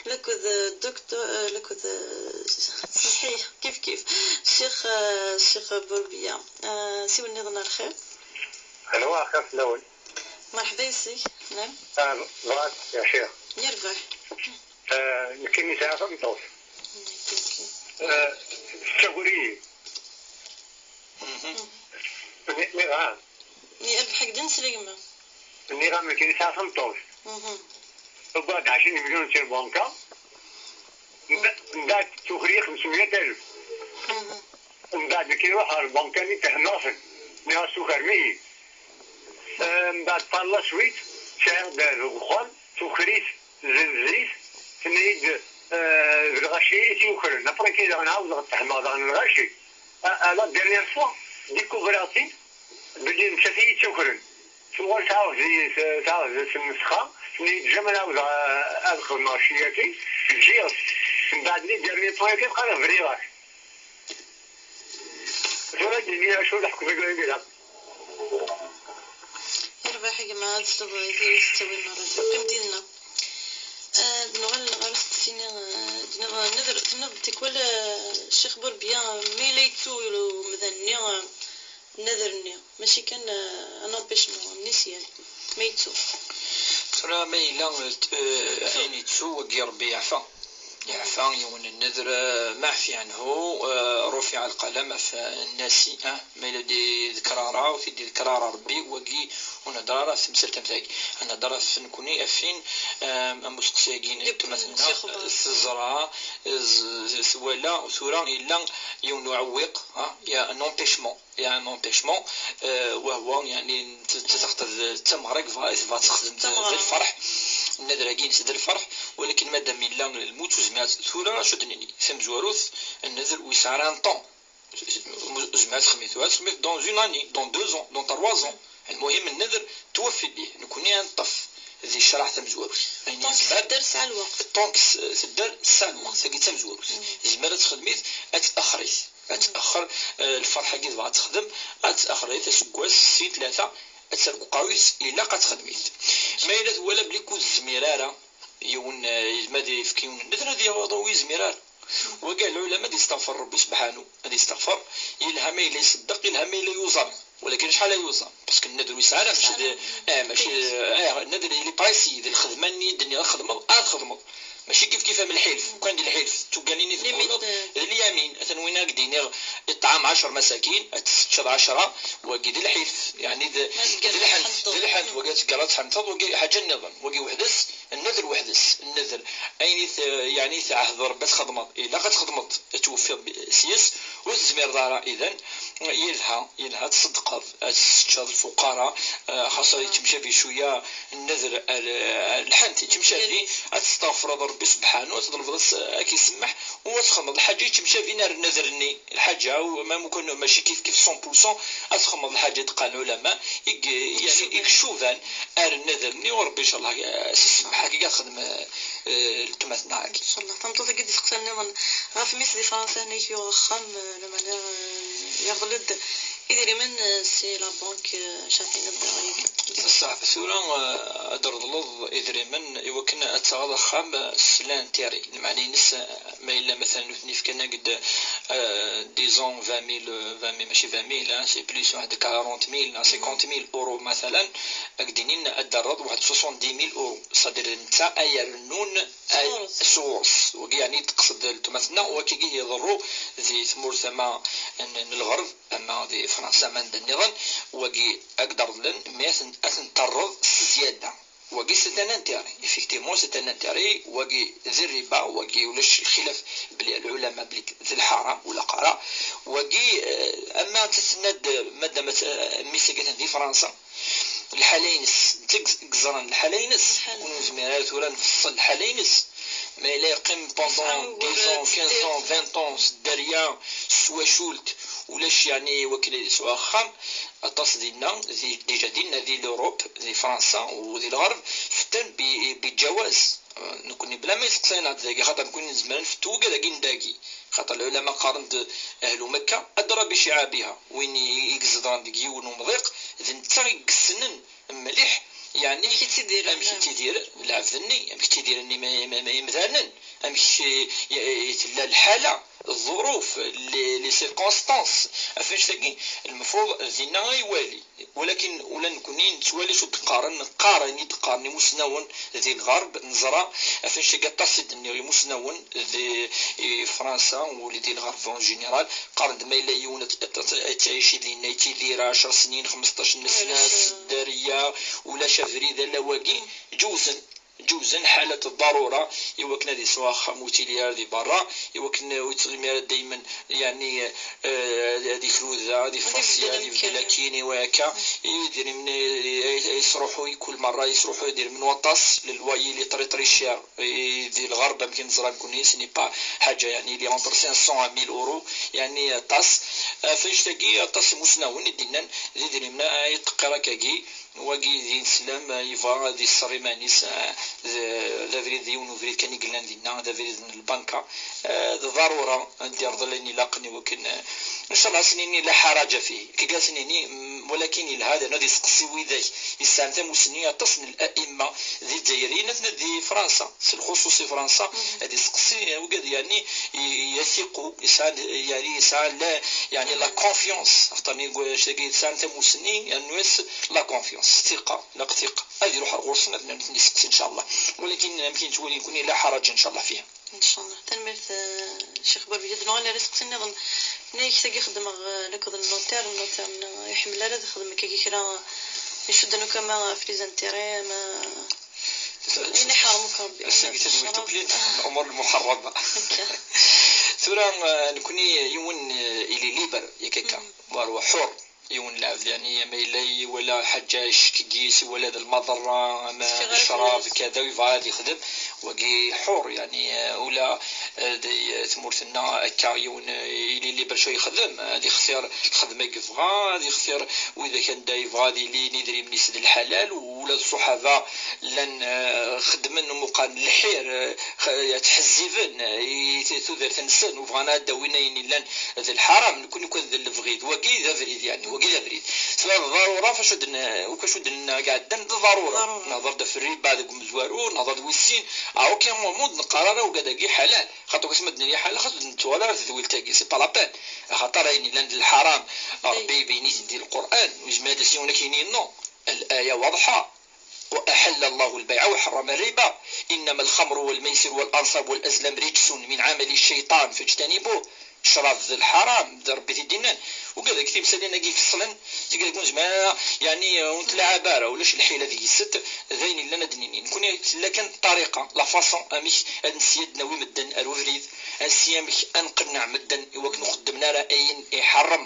lakked, eh, doktor, eh, lakked, eh, semḥi, kif kif, Ccix, eh, Ccix Burbiya. Eh, siwel nniḍen ar lxir. Alo, axir fell-awen. Merḥba yes-k, nɛam. Ah, bɣiɣ ad ssiɛciɣ. Yerbeḥ. Ah, nekkini sɛiɣ tameṭṭut. Nekki, nekki. Ah, tettaker-iyi. Mhm. Nni-, nniɣ-am. Yerbeḥ-ak-d nsel a gma. Nniɣ-am nekkini sɛiɣ tameṭṭut. Mhm. Wwiɣ-d ɛecrin milyun si lbanka. Mbe-, mbeɛd tuker-iyi xemsemya alef. Mhm. Mbeɛd nekk iruḥ ɣer lbanka-nni, ttehmeɣ-ten. Nniɣ-as tukerem-iyi. Eh, mbeɛd par la suite, sɛiɣ-d deg uxxam, tuker-it, tezzenz-it, tenna-yi-d, eh, d lɣaci i t-yukren. Après kay daɣen ɛawdeɣ ttehmeɣ daɣen lɣaci. À, à la dernière fois, découvriɣ-t-id belli d nettat i yi-ttakren. Tuɣal tɛawed-iyi, tɛawed s nnefxa, tenna-yi-d jamais ad ɛawdeɣ, eh, ad xedmeɣ cceyati, ǧǧiɣ-t. Mbeɛd les derniers points kan, qqareɣ briɣ-ak. Tura d-nniɣ acu leḥkem i yura yid-a. Yerbeḥ a gma, ad tesleḍ i tin i tettawin n ṛṛadyu. Qqim didna. Ad nuɣal ɣer usteqsi-nni, eh, d-nniḍ, neder, tenniḍ tikwal, eh, Ccix Burbiya, ma yella yettu umdan-nni, eh, nnader-nni, mačči kan, eh, un empêchement, un nisyan, ma yettu. Tura ma yella, eh, ayen yettu, wagi Ṛebbi yeɛfa. Yeɛfa yiwen n neder, eh, معفي عنه, eh, رفع القلم ɣef nnasi, ah, ma yella di d-, d-, d-, d-, d-, d-, d-, d-, d-, d-, d-, Ṛebbi, wagi ur nhedder ara ɣef temsalt am tagi. Nhedder ɣef nekkni, ɣef win, eh, am usteqsi-agi n weltma-tneɣ, teẓra, eh, z-, z-, twala, tura yella yiwen n uɛewwiq, ah, il y a un empêchement, il y a un empêchement, eh, wahwa, yeɛni, t-, t-, taɣeṭṭ d tameɣra i tebɣa, i tebɣa ad texdem d, d lferḥ. Nnader-agi-ines d lferḥ, walakin madam yella lmut ur zmireɣ ad, tura acu d-nini, tamezwarut, nnader ur yesɛi ara un temps. Ur zmireɣ ad texdem, tura ad texdem dans une année, dans deux ans, dans trois ans. Lmuhim, nnader twaffi bih, nekkni ad neṭṭef di ccreɛ tamezwarut. Ayen donc yezmer, tedder tesɛa lweqt. Donc s-, tedder tesɛa lweqt, tagi d tamezwarut. Tezmer ad texdem-it, ad t-axer-it. Ad t-axer, eh, lferḥ-agi tebɣa ad texdem, ad t-axer-it aseggas, sin, tlata, ad tergu qawit, ilaq ad texdem-it. Ma yella twala belli ur tezmir ara, yiwen, eh, ma ad yefk yiwen nnader ad yaweḍ ur yezmir ara. Wagi lɛulama ad yesteɣfer Ṛebbi subḥanu, ad yesteɣfer, yelha ma yella iṣeddeq, yelha ma yella yuẓam. Walakin acḥal ay yuẓam? Parce que nnader ur yesɛi ara, mačči d, eh, mačči, eh, nnader il est précis, d lxedma-nni i d-nniɣ ad txedmeḍ, ad txedmeḍ. Mačči kif kif am lḥilf, kan d lḥilf, tuganin i tqubleḍ, d lyamin. Atan win ad k-d-iniɣ iṭɛam ɛecṛ masakin, ad teččeḍ ɛecṛa, wagi d lḥilf, yeɛni d, d lḥenf, d lḥenf, wagi ad teggareḍ ad tḥenteḍ, wagi ḥaǧa nniḍen, wagi weḥd-s, nnader weḥd-s, nnader. Ayen i t-, yeɛni tɛehdeḍ Ṛebbi ad txedmeḍ, ilaq ad txedmeḍ, ad tweffiḍ s-yes, ur tezmireḍ ara, idan, yelha, yelha ad tṣeddqeḍ, ad teččeḍ lfuqara, eh, xaṣer yettemcabi cwiya nnader, eh, lḥant yettemcabi, ad testeɣfreḍ Ṛebbi subḥanu, ad tḍelbeḍ ad s-, ad k-isemmeḥ, u ad txedmeḍ lḥaǧa yettemcabin ar nnader-nni, lḥaǧa, u ma mukan mačči kif kif cent pour cent, ad txedmeḍ lḥaǧa i d-qqaren lɛulama, i y-, yeɛni i icuban ar nnader-nni, u Ṛebbi, ncallah, eh, s-, isemmeḥ, akka i ad texdem, eh, eh, letma-tneɣ-agi. Ncallah, tameṭṭut-agi d-iseqsan nniḍen. Ɣef mmi-s di Fransa, annak yuɣ axxam, eh, lameɛna, eh, yerḍel-d idrimen, eh, si la banque, eh, acu ara tiniḍ daɣ yagi? Ṣṣeḥ, tura, eh, ad d-treḍleḍ idrimen i wakken ad taɣeḍ axxam, eh, s l'intérêt. Lmeɛna-ines, eh, ma yella, matalan, nutni fkan-ak-d, eh, disons, vingt mille, eh, vingt mille, mačči vingt mille, hein, c'est plus, waḥed quarante mille, hein, cinquante mille euros, matalan, ad k-d-inin ad d-terreḍ waḥed soixante-dix mille euros. C'est-à-dire, d netta ay irennun, ay, sɣur-s. Sɣur-s. Wagi, yeɛni, teqsed letma-tneɣ, wakagi yeḍerru di tmurt ama n, n lɣerb, ama di Fransa, ama anda nniḍen, wagi ad k-d-reḍlen, mais ad ten-, ad ten-terreḍ s zzyada. Wagi, c'est un intérêt. Effectivement, c'est un intérêt. Wagi d rriba, wagi ulac lxilaf belli lɛulama belli d lḥaram, ur ilaq ara. Wagi, eh, ama tenna-d madam, eh, mmi-s-agi atan di Fransa, lḥala-ines, netta i yeẓran lḥala-ines, lḥala. Ur nezmir ara tura ad nfeṣṣel lḥala-ines. Ma yella yeqqim pendant dix ans, quinze ans, vingt ans s dderya, s twacult, ulac, yeɛni, wakken ad yesɛu axxam, aṭas dinna, di, déjà dinna di l'Europe, di Fransa u di lɣerb, ftan bi, bi ǧawaz. Nekkni bla ma yesteqsayen-aɣ-d dagi, xaṭer nekkni nezmer ad nfettu wigad-agi n dagi. Xaṭer lɛulama qqaren-d ahlu Mekka, أدرى بشعابها, win i, i izedɣen deg yiwen umḍiq, d netta i yessnen mliḥ, yeɛni, amek yettidir, amek yettidir lɛebd-nni, amek ttidiren im-, im-, im-, imdanen, amek i, i, i tella lḥala, ḍḍuruf, les, les circonstances, ɣef annect-agi, lmefruḍ dinna ay iwali. Walakin ula nekkni nettwali acu d-qqaren, neqqar ayen i d-qqaren imusnawen di lɣerb, neẓra ɣef annect-agi aṭas i d-nniɣ imusnawen di, i Fransa, ula di lɣerb en général, qqaren-d ma yella yiwen ad, ad, ad yettɛici dinna, yettidir ɛecṛa snin, xmesṭac n sna, s dderya, ulac abrid ala wagi, ǧewzen. Ǧewzen حالة الضرورة i wakken ad yesɛu axxam ur yettili ara di berra, i wakken ur yettɣimi ara daymen, yeɛni, eh, ad ikruda, ad ifaṣya, ad ibeddel akkin, i wakka. Idrimen, eh, yesruḥuy, kul merra yesruḥuy idrimen waṭas, le loyer il est très, très cher. Eh, di lɣerb, amek i neẓra nekkni, ce n'est pas ḥaǧa, yeɛni, il est entre cinq cents à mille euros, yeɛni, aṭas. Eh, ɣef annect-agi, aṭas imusnawen i d-yennan d idrimen ay yeṭṭeqqir akkagi. Wagi d ineslam, yebɣa ad iṣer iman-is, eh, d, d abrid, d yiwen ubrid kan i yellan dinna, d abrid n lbanka, eh, d ḍarura ad d-yerḍel ayen ilaqen i wakken, eh, ncallah ad s-nini لا حرج فيه, akka ad s-nini, mm, Walakin yelha daɣen ad iseqsi widak yesɛan tamussni, aṭas n la'imma d izzayriyen, aten di Fransa, s lxuṣuṣ i Fransa, ad iseqsi wigad, yeɛni, i, i athiqu, yesɛan, yeɛni, yesɛan la, yeɛni, la confiance, axaṭer nnig wannect-agi sɛan tamussni, yernu-as la confiance, ttiqa, neɣ ttiqa. Ad iruḥ ar ɣur-sen, ad ten-iseqsi, ncallah. Walakin, amek i nettwali nekni, la ḥaraǧ, ncallah, fiha. Ncallah. Tanemmirt, eh, Ccix Burbid. Ad nuɣal ar iseqsi nniḍen. Nna-yak tagi xeddmeɣ, eh, akked nnotir, nnotir-nni iḥemmel ara ad xedmeɣ akka kra icudden akk ama ɣef les intérêts, ama ayen iḥerrem akk Rebbi, ama ass-agi ɣef tadwilt ccrab. Tuklin, lumuṛ lmuḥerrama. Akka. Tura, eh, nekni yiwen, eh, il est libre, yak akka. War wa ḥur. Yiwen lɛebd, yeɛni, ama yella iwala lḥaǧa icekk deg-s, iwala d lmaḍerra, ama d ccrab, kada, yebɣa ad yexdem, wagi ḥur, yeɛni, eh, ula, eh, di tmurt-nneɣ akka yiwen, eh, il est libre acu yexdem, ad ixtir lxedma i yebɣa, ad ixtir widak anda yebɣa ad ilin idrimen-is d lḥalal, ula d ṣṣuḥaba llan, eh, xeddmen umuqan n lḥir, eh, xa-, ttḥezziben, eh, i t-, tudert-nsen, u bɣan ad d-awin ayen illan d lḥaram, nekni kan d lebɣi, d wagi d abrid, yeɛni, wagi d abrid. Tura d ḍarura, f acu d-n-, akk acu d-nenna iɛeddan d ḍarura. Ḍarura. Nehḍer-d ɣef rriba deg umezwaru, nehḍer-d wis sin. Ah, ok, mu, mu d-neqqar ara ugad-agi ḥalal. Xaṭer wis ma d-nini ḥalal, xaṭer ur d-nettuɣal ara tedwilt-agi, c'est pas la peine. Axaṭer ayen illan d lḥaram, Ṛebbi ibeyyni-t-id di Lqur'an, ur yezmir ad as-yiwen ad k-yini non. الآية واضحة. وأحل الله البيع وحرم الربا. إنما الخمر والميسر والأنصاب والأزلام رجس من عمل الشيطان فاجتنبوه. Ccrab d lḥaram, d Ṛebbi i t-id-yennan. Ugad-agi timsalin-agi ifeṣṣlen, tigad ur nezmir ara, yeɛni, ur nettlaɛab ara, ulac lḥila deg-s, d ayen illan ad d-nini. Nekni tella kan ṭṭariqa, la façon, amek ad nessi ad d-nawi medden ar ubrid, ad nessi amek ad nqenneɛ medden i wakken ur xeddmen ara ayen iḥeṛṛem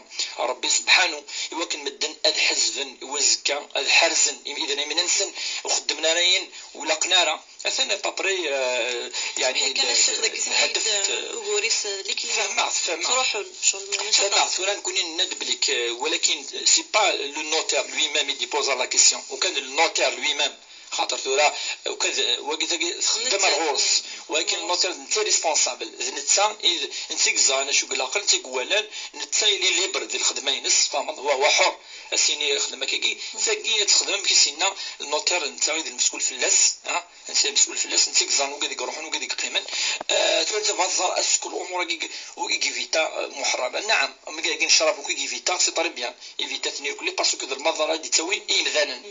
Ṛebbi sebḥanu, i wakken medden ad ḥezben i wazekka, ad ḥerzen im-, idrimen-nsen, ur xeddmen ara ayen ur laqen ara. Atan à peu près, euh, yeɛni, kan a Ccix, dagi lhedf tenna-yi-d, n t-, ugur-is, euh, les clients. Fehmeɣ-t, fehmeɣ-t. Ttruḥun, ccɣel ma ulac aṭas. Tura nekni nenna-d belli, euh, walakin c'est pas le notaire lui-même i d-ipoza la question. Ukan le notaire lui-même. Xaṭer tura, ukan, euh, wagi tagi txeddem ar ɣur-s. Walakin le notaire d netta i responsable. D netta i d, netta i yeẓran acu i ilaqen, netta i iwalan, netta il est libre di lxedma-ines, tfehmeḍ, wa, wa ḥur. As-yini xdem akkagi, tagi ad texdem amek i s-yenna le notaire, netta i d lmessul fell-as, ha? Netta i d lmessul fell-as, netta i yeẓran wigad i iruḥen, wigad i yeqqimen. Ah, tura netta bɣa tẓer ass-, kul umur-agi, wi i yivita, ah, muḥeṛṛam. Naɛam, am wigad-agi n ccrab, wi i yivita, c'est très bien. Ivita-ten irkelli, parce que d lmaḍerra i d-yettawi i yimdanen.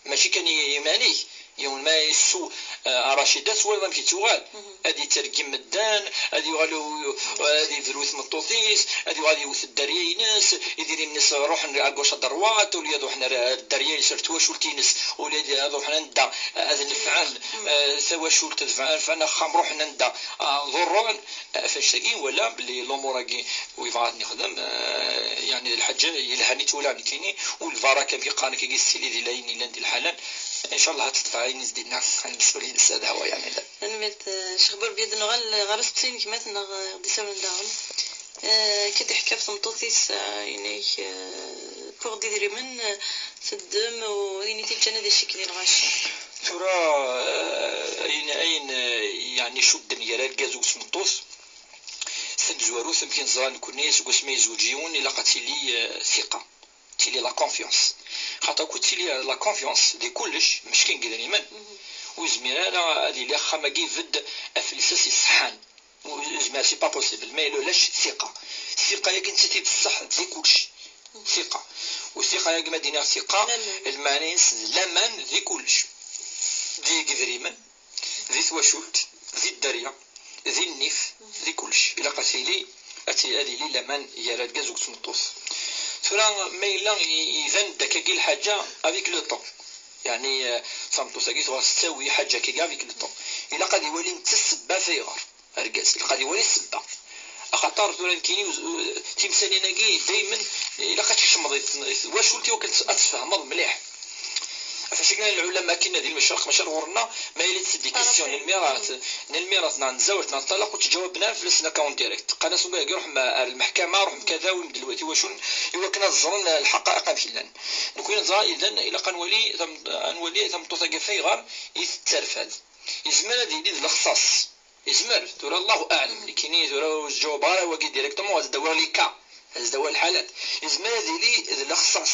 Mačči kan i yiman-ik, yiwen ma yessu, ah, Racida, twalaḍ amek yettuɣal. Ad yettergim medden, ad yuɣal u-, u-, ad yebru i tmeṭṭut-is, ad yuɣal yewwet dderya-ines, idrimen-is ruḥen à gauche à droite, ula ad ruḥen ar, ar dderya-ines, ar twacult-ines, ula ad, ad ruḥen anda, ad nefɛen, eh, tawacult, ad nefɛen, nefɛen axxam, ruḥen anda, ah, ḍurren. Eh, ɣef annect-agi, nwala belli lumuṛ-agi u yebɣa ad ten-ixdem, eh, yeɛni d lḥaǧa yelhan i tura nekkini, u lbaraka, amek i qqaren akkagi, tettili di layen yellan di lḥalan. Ncallah ad teṭṭef ayen i s-d-yenna lmesul-ines, ad hwa yeɛni. Tanemmirt, eh, Ccix Burbid. Nuɣal ɣer usteqsi n gma-tneɣ, eh, i ɣ-d-isawlen daɣen. Eh, akka d-iḥka ɣef tmeṭṭut-is, eh, yenna-ak, eh, wwiɣ-d idrimen, eh, teddem, u d ayen i t-iǧǧan ad icekk di lɣaci. Tura, eh, ayen, ayen, eh, yeɛni icudden gar argaz u tmeṭṭut, tamezwarut, amek i neẓra nekkni, seg wasmi yezweǧ yiwen, ilaq ad tili, eh, thiqa. Tili la confiance. Xaṭer ku tili la confiance di kullec, mačči kan deg idrimen, ur yezmir ara ad yili axxam-agi ibedd ɣef lsas iṣeḥḥan. Ur yezmir, c'est pas possible. Ma yella ulac thiqa. Thiqa-agi nettat i d ṣṣeḥ di kullec. Thiqa. U thiqa-agi, ma d-iniɣ thiqa, laman, lmeɛna-ines d laman di kullec. Di idrimen, di twacult, di dderya, di nnif, di kullec. Ilaq ad tili, ad ti-, ad yili laman gar argaz u tmeṭṭut. Tura, ma yella i-, iban-d akkagi lḥaǧa avec le temps. Yeɛni, eh, tameṭṭut-agi tebɣa tettawi ḥaǧa akkagi avec le temps. Ilaq ad iwali netta ssebba ɣef ayɣer. Argaz, ilaq ad iwali ssebba. Axaṭer tura nekkini, u-, u-, timsalin-agi daymen ilaq ad tkecmeḍ i t-, i twacult i wakken ad tfehmeḍ mliḥ. Ɣef acu kan lɛulama akken di lmecreq, mačči ar ɣur-nneɣ, ma yella d-teddi question n lmirat, n lmirat neɣ n zzawaj neɣ n ṭṭalaq, ur ttǧawaben ara fell-asen akka en direct. Qqaren-asen wagi ruḥem ar lmeḥkama, ruḥem kada, awim-d lwati wacu, i wakken ad ẓren lḥaqa'iq amek llan. Nekkni neẓra, idan, ilaq ad nwali tam-, ad nwali tameṭṭut-agi ɣef ayɣer i tetterfad. Yezmer ad yili d lexṣaṣ. Yezmer, tura Allahu aɛlam, nekkini tura ur ttǧawabeɣ ara wagi directement, ad d-awiɣ les cas, ad d-awiɣ lḥalat. Yezmer ad yili d lexṣaṣ.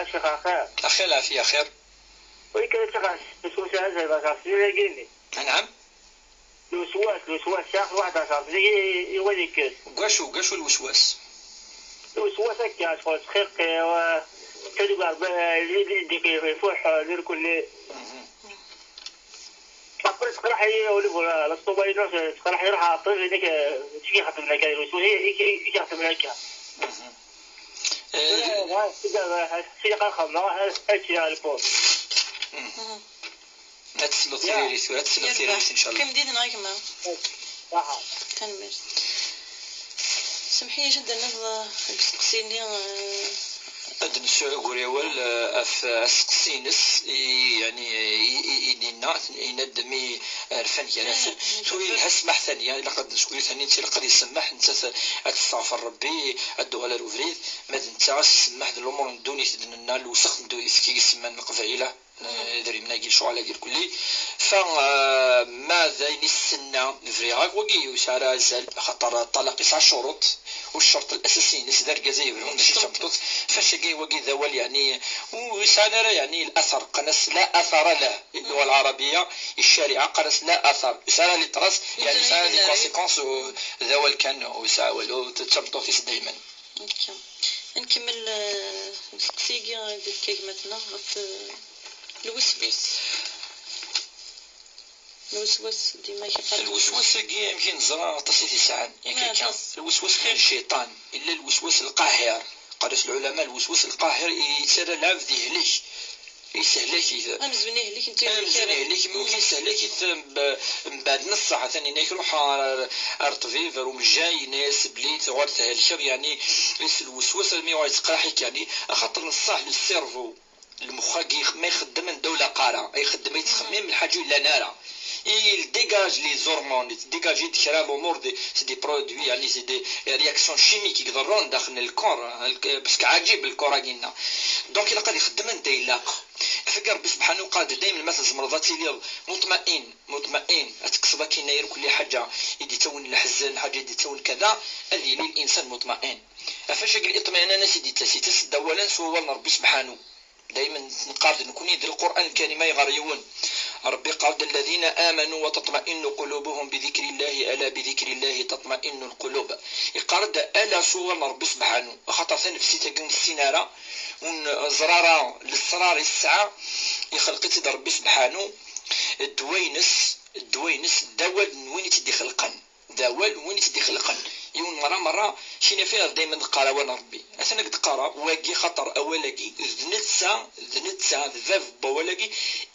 Acix axir. Axir lɛafiya xir. Wi kan ad tixas, lewswas azal d aṣaṣ-nni dagi-nni. Anɛam? Lewswas, lewswas, sɛiɣ waḥed aṣaṣ-nni i, i wad ikkes. Deg wacu, deg wacu lewswas? Lewswas akka, txuṣ xiq, eh, tadugart, eh, li, li, li, ifuḥ, eh, lirkulli. Mhm. Après, teqreḥ-iyi ul-iw, eh, la stomaïnose, teqreḥ-iyi, ruḥ ɛṭel, inek, eh, zik ixeddem akka, lewswas, i, i, i, i ixeddem akka. Mhm. Eh, Ad tesleḍ tiririt tura, ad tesleḍ tiririt, ncallah. Qqim din neɣ a gma? Tanemmirt. Semḥ-iyi, acu d-tenniḍ, eh, deg usteqsi-nni, eh? Ad d-nessuɛugur awal, eh, ɣef, eh, asteqsi-ines, i, yeɛni, i, i, i d-yenna, yenna-d mi rfan gar-asen. Tura yelha ssmaḥ Tanya, ilaq ad d-neskuy Tanya, ilaq ad isemmeḥ, nettat ad testeɣfer Rebbi, ad d-tuɣal ar ubrid, ma d netta ad s-isemmeḥ d lumuṛ n ddunit d-nenna, lewsex n ddunit i isemman Leqbayel, eh, idrimen-agi, lecɣal-agi lkulli. Fa, eh, ma d ayen i s-tenna, briɣ-ak wagi ur yesɛi ara azal, axaṭer ṭṭalaq yesɛa ccuruṭ, u ccerṭ الأساسي-ines d argaz ay yebrun, mačči d tameṭṭut. Fac-agi wagi d awal, yeɛni, ur yesɛan ara, yeɛni, l'athar, qqan-as لا أثر له. Lluɣa lɛarabiya, i ccariɛa, qqaren-as لا أثر. Yesɛa les traces, yeɛni yesɛa les conséquences, u d awal kan, ur yesɛi walu, d tameṭṭut-is daymen. Akka. Ad nkemmel, eh, deg usteqsi-agi, eh, deg gma-tneɣ ɣef, eh, lweswas. Lweswas, dima i k-iqqar lweswas. Lweswas-agi, amek i neẓra, aṭas i t-yesɛan, yak akka. Lweswas n cciṭan, illa lweswas lqaḥir. Qqaren-as lɛulama lweswas lqaḥir, yettarra lɛebd yehlek. Yesehlak-it. Amzun yehlek, netta yehlek. Amzun yehlek, mi ur yehlek-it, mb-, mbeɛd nus saɛa, atan yenna-k ruḥ ar, ar ṭṭbib, ar umejjay, yenna-yas belli tuɣal thelkeḍ, yeɛni, s lweswas, almi yuɣal yettqerriḥ-ik, yeɛni, axaṭer nṣaḥ le cerveau, lmex-agi, ma ixeddem anda ur ilaq ara, ixeddem, yettxemmim lḥaǧa ur yellan ara. Il dégage les hormones, yettdégage-d kra lumuṛ, des, c'est des produits, yeɛni, c'est des réactions chimiques i iḍerrun daxel n lkor, hein, parce que ɛaǧib lkor-agi-nneɣ. Donc, ilaq ad ixeddem anda ilaq. Afak Rebbi subḥanahu wa taɛala, daymen ma tzemreḍ ad tiliḍ muṭma'in, muṭma'in, ad tekkseḍ akin irkelli ḥaǧa i d-ittawin leḥzen, ḥaǧa i d-ittawin kada, ad yili l'insan muṭma'in. Ɣef wacu-agi liṭmi'nana i d-yettas, yettas-d awal-a s wawal n Rebbi subḥanahu. Daymen neqqar-d nekkni d Lqur'an Lkarim ay ɣer yiwen. Ṛebbi iqqar-d: "Alladhina amanu wa tatma'innu qulubuhum bi dhikrillahi, ala bi dhikrillahi tatma'innu lqulub." Iqqar-d ala s wawal n Ṛebbi subḥanu, axaṭer tanefsit-agi ur nessin ara, ur neẓra ara lesrar i tesɛa, ixleq-itt-id Ṛebbi subḥanu, ddwa-ines, ddwa-ines d awal n win i tt-id-ixelqen. D awal n win i tt-id-ixelqen. Yiwen merra merra, kinafi ɣer daymen d qqar awal n Ṛebbi. Atan ad d-qqareɣ, wagi xaṭer awal-agi, d netta, d netta, d bab n wawal-agi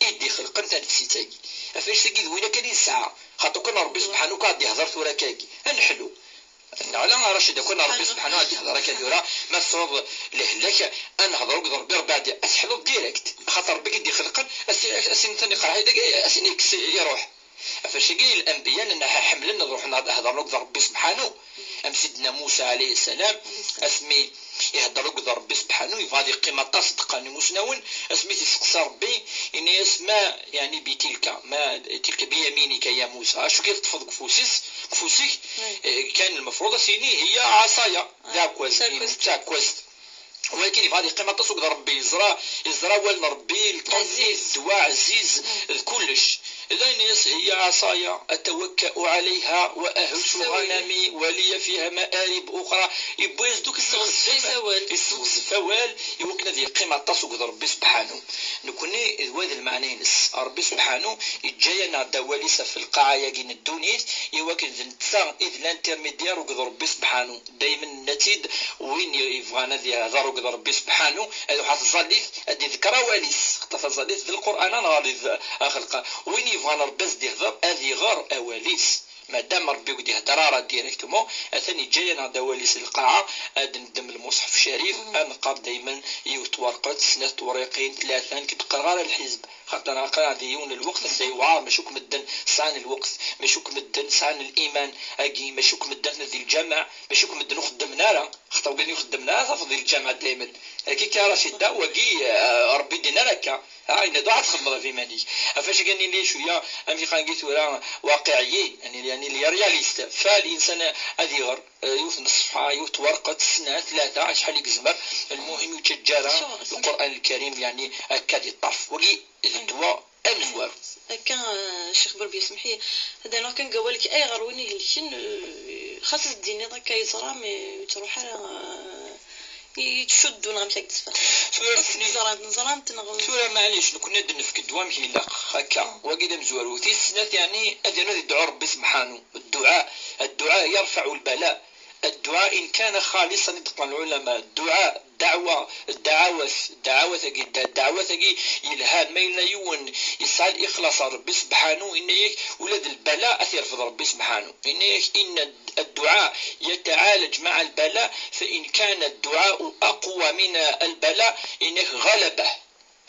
i d-ixelqen tanefsit-agi. Ɣef annect-agi d win akken i nesɛa. Xaṭer kan Ṛebbi subḥanu kan ad d-ihder tura akkagi. Ad neḥlu. Neɣ ala a Racid, akk Ṛebbi subḥanu ad d-ihder akka tura, ma tesɛuḍ lehlak, ad nehder akked Ṛebbi, Ṛebbi ad d-, ad teḥluḍ direct. Xaṭer Ṛebbi i d-ixelqen, as-, as-, as-in-, iqerḥ-it, as-in-, yekkes, iruḥ. Ɣef wacagi, lanbiya nnan ḥemmlen ad ruḥen ad hedren akked Ṛebbi subḥanu. Am Sidna Musa alayhi ssalam, asmi ihedder akked Ṛebbi subḥanu, yebɣa ad yeqqim aṭas, d-qqaren imusnawen, asmi t-isteqsa Ṛebbi, yenna-yas: "Ma, yeɛni, bi tilka, ma tilka bi yaminika ya Musa, acu akka teṭṭfeḍ deg ufus-is, deg ufus-ik?" Eh, kan lmefruḍ ad s-yini: "Hiya ɛṣaya", d aɛekkaz, d taɛekkazt. Walakin yebɣa ad yeqqim aṭas akked Ṛebbi, yeẓra, yeẓra awal n Ṛebbi, lṭenṭi, ddwa ɛziz, d kullec. D ayen yes, hiya ɛṣaya atawakka'u ɛalayha wa ahussu ɣanami wa liya fiha ma'arib uxra. Yewwi-as-d akk, yesseɣzef awal. Yesseɣzef awal, iwakken ad yeqqim aṭas akked Ṛebbi subḥanu. Nekkni d wa d lmeɛna-ines. Ṛebbi subḥanu yeǧǧa-yaneɣ-d awal-is ɣef lqaɛa-yagi n ddunit, iwakken d netta i d l'intermédiaire akked Ṛebbi subḥanu. Daymen nenna-tt-id, win yebɣan ad yehder akked Ṛebbi subḥanu, ad iruḥ ɣer tẓallit, ad iḍker awal-is. Xaṭer taẓallit d Lqur'an neɣ d axelqa. Win yebɣan Ṛebbi ad s-d-ihder, ad iɣer awal-is. Madam Ṛebbi ur d-ihder ara directement, atan yeǧǧa-yaneɣ-d awal-is lqaɛa, ad neddem lmuṣḥef ccarif, ad neqqar daymen yiwet twerqet, snat tewriqin, tlata, nekk ur d-qqareɣ ara lḥizb. Xaṭer aql-aɣ di yiwen n lweqt anda yewɛer, mačči akk medden sɛan lweqt, mačči akk medden sɛan liman-agi, mačči akk medden aten di lǧameɛ, mačči akk medden ur xeddmen ara. Xaṭer win ur xeddmen ara tafeḍ di lǧameɛ daymen. Akka kan ara s-idda wagi, eh, Ṛebbi d-yenna ara akka. Ha, yenna-d: "Ruḥ ad txedmeḍ ɣef iman-ik." Ɣef wacagi ad nili cwiya, amek i qqaren-agi tura, waqiɛiyin, ad nili, ad nili réaliste. Fa linsan ad iɣer, eh, yiwet n ṣṣefḥa, yiwet n twerqet, snat, tlata, acḥal i yezmer. Lmuhim ur yettaǧǧa ara Lqur'an Lkarim, yeɛni, akka di ṭṭerf. Wagi d ddwa amezwaru. Akka, eh, Ccix Burbi, semmeḥ-iyi, ad d-rnuɣ kan deg wawal-ik, ayɣer win ihelken, eh, xas ad s-d-tiniḍ akka yeẓra, mais ur yettruḥ ara, eh, i yettcuddun, neɣ amek akka i d-teffer? Tura xas nekkni neẓra-t, neẓra-t, neɣ tura, maɛlic, nekkni ad d-nefk ddwa amek ilaq, akka. Wagi d amezwaru. Tis snat, yeɛni, ad yernu ad yedɛu Ṛebbi subḥanu. Dduɛa, dduɛa yarfaɛu lbala. Dduɛa in kana xaliṣan, i d-qqaren lɛulama. Dduɛa, ddeɛwa, ddeɛawat, ddeɛawat-agi, dde-, ddeɛwat-agi yelhan. Ma yella yiwen yesɛa lixlaṣ ar Ṛebbi subḥanu, yenna-yak ula d lbala ad t-yerfed Ṛebbi subḥanu. Yenna-yak: "Inna dduɛa yataɛalaǧ maɛa lbala, fa in kana dduɛau aqwa min lbala", yenna-yak ɣalabah.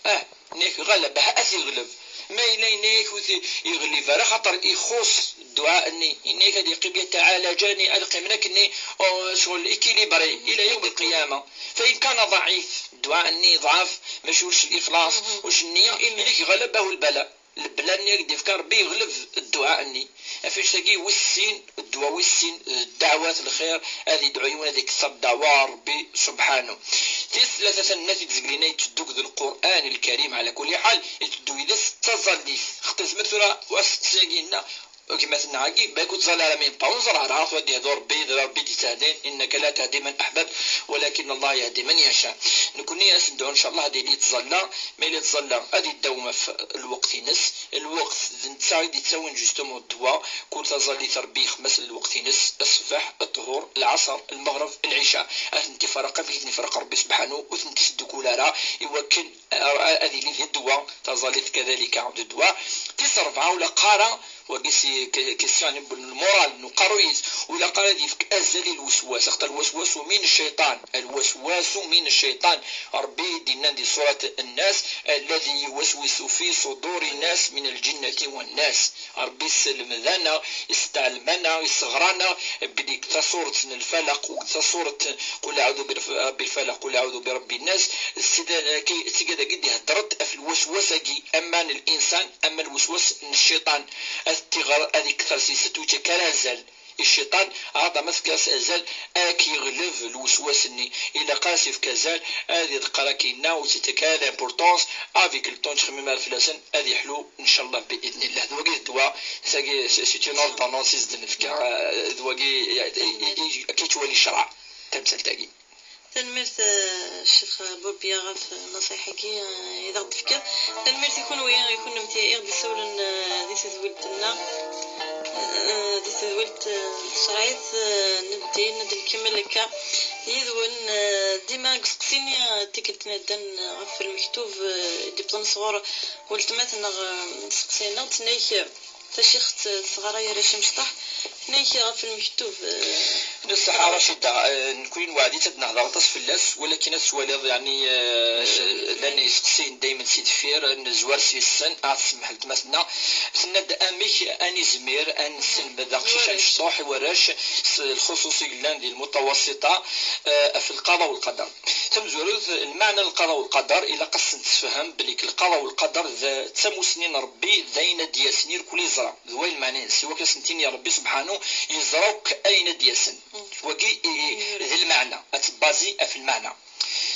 Ah, yenna-yak ɣalabah, ad t-yeɣleb. Ma yella yenna-yak ur t-yeɣlib ara, xaṭer ixuṣ dduɛa-nni. Yenna-yak ad yeqqim yataɛalaǧani, ad qqimen akkenni, oh, ccɣel équilibré, ila yawm lqiyama. Fa in kana ḍɛif, dduɛa-nni yeḍɛef, mačči ulac lixlaṣ, ulac nniya, yenna-yak ɣalabah lbala. Lbala-nni i ak-d-yefka Ṛebbi yeɣleb dduɛa-nni. Ɣef wannect-agi wis sin, ddwa wis sin, d ddeɛwat lxir, ad yedɛu yiwen ad ikter ddeɛwa ɣer Ṛebbi subḥanu. Tis tlata, tannat i d-zeglin, ay yetteddu deg Lqur'an Lkarim, ɛla kulli ḥal, yetteddu yid-s d taẓallit. Xaṭi tezmer tura, asteqsi-agi yenna, gma-tneɣ-agi, balak ur tẓalli ara, mi neṭṭa ur neẓra ara, tura ad d-yehdu Ṛebbi, d Ṛebbi d-yetthdin, innaka la tahdi man ahbabta, walakin Allah yahdi man yasha. Nekkni ad s-nedɛu, ncallah, ad yili yettẓalla, ma yella yettẓalla, ad yeddaw ɣef lweqt-ines. Lweqt d netta i d-yettawin justement ddwa, kul taẓallit Ṛebbi ixemm-as lweqt-ines, ṣṣbeḥ, ṭṭhur, lɛaṣer, lmeɣreb, lɛica. Ad tent-iferreq amek i ten-iferreq Ṛebbi subḥanu, ur tent-isdukul ara, iwakken, eh, ad yili d ddwa, taẓallit kadalika d ddwa. Tis ṛebɛa, ur ilaq ara, wagi si que-, question n lmural n uqerruy-is, ur ilaq ara ad yefk azal i lweswas, axaṭer lwaswasu min cciṭan, lwaswasu min cciṭan. Ṛebbi i d-yennan di surat Nnas: "Alladhi yuwaswisu fi suduri nnas min ljinnati wan nas." Ṛebbi yesselmed-aneɣ, yesteɛlem-aneɣ, yesseɣr-aneɣ belli deg taṣuṛt n Lfalaq, u deg taṣuṛt Qul aɛudu bi rabbi lfalaq, qul aɛudu bi rabbi nnas, d tigad-agi d-iheddṛet ɣef lweswas-agi, ama n linsan, ama lweswas n cciṭan. Ad t-iɣer, ad ikter si-s, ur yettak ara azal. i cciṭan, ɛad ma tefkiḍ-as azal, ad k-yeɣleb lweswas-nni. Ilaq-as yefk azal, ad iḍeqqer akken yenna, ur tt-ittak ara l'importance, avec le temps, ttxemmim ara fell-asen, ad yeḥlu, ncallah, bi idnillah. D wagi d ddwa, tagi, c'est une ordonnance i s-d-nefka, eh, d wagi, eh, i, i, i, akka yettwali ccreɛ, tamsalt-agi. Tanemmirt, eh, Ccix Burbiya, ɣef, eh, nnṣayeḥ-agi, eh, i d aɣ-d-tefkiḍ. Tanemmirt i kunwi, i kunemti i ɣ-d-isawlen, eh, di tedwilt-nneɣ, eh, di tedwilt, eh, tacerɛit, eh, n ddin, ad d-nkemmel akka yid-wen, eh, dima deg useqsi-nni, eh, tikkelt n iɛeddan, eh, ɣef lmektub, eh, i d-iwwḍen sɣur weltma-tneɣ, eh, seqsi-nneɣ, tenna-k, eh, Tacixt teɣra i Racim Cṭeḥ, tenna-k ɣef lmektub, eh, Ṣṣeḥa Racida, eh, nekkni nweɛd-itt ad nehder aṭas fell-as, walakin ad twaliḍ, yeɛni, eh, llan yiseqsiyen daymen si deffir, eh, nezwar s yes-sen, ad tsemmeḥ weltma-tneɣ. Tenna-d amek ad nizmir ad nesselmed aqcic amecṭuḥ i warrac, s lxuṣuṣ i yellan di lmutawassita, eh, ɣef lqaḍa u lqader. Tamezwarut, lmeɛna n lqaḍa u lqader, ilaq ad s-nessefhem belli lqaḍa u lqader d, d tamussni n Ṛebbi, d ayen ad d-yasen irkul yeẓra. D way lmeɛna-ines, i wakken ad s-nini Ṛebbi subḥanu yeẓra akk ayen ad d-yasen. Wagi i, i, d lmeɛna, ad tebbazi ɣef lmeɛna.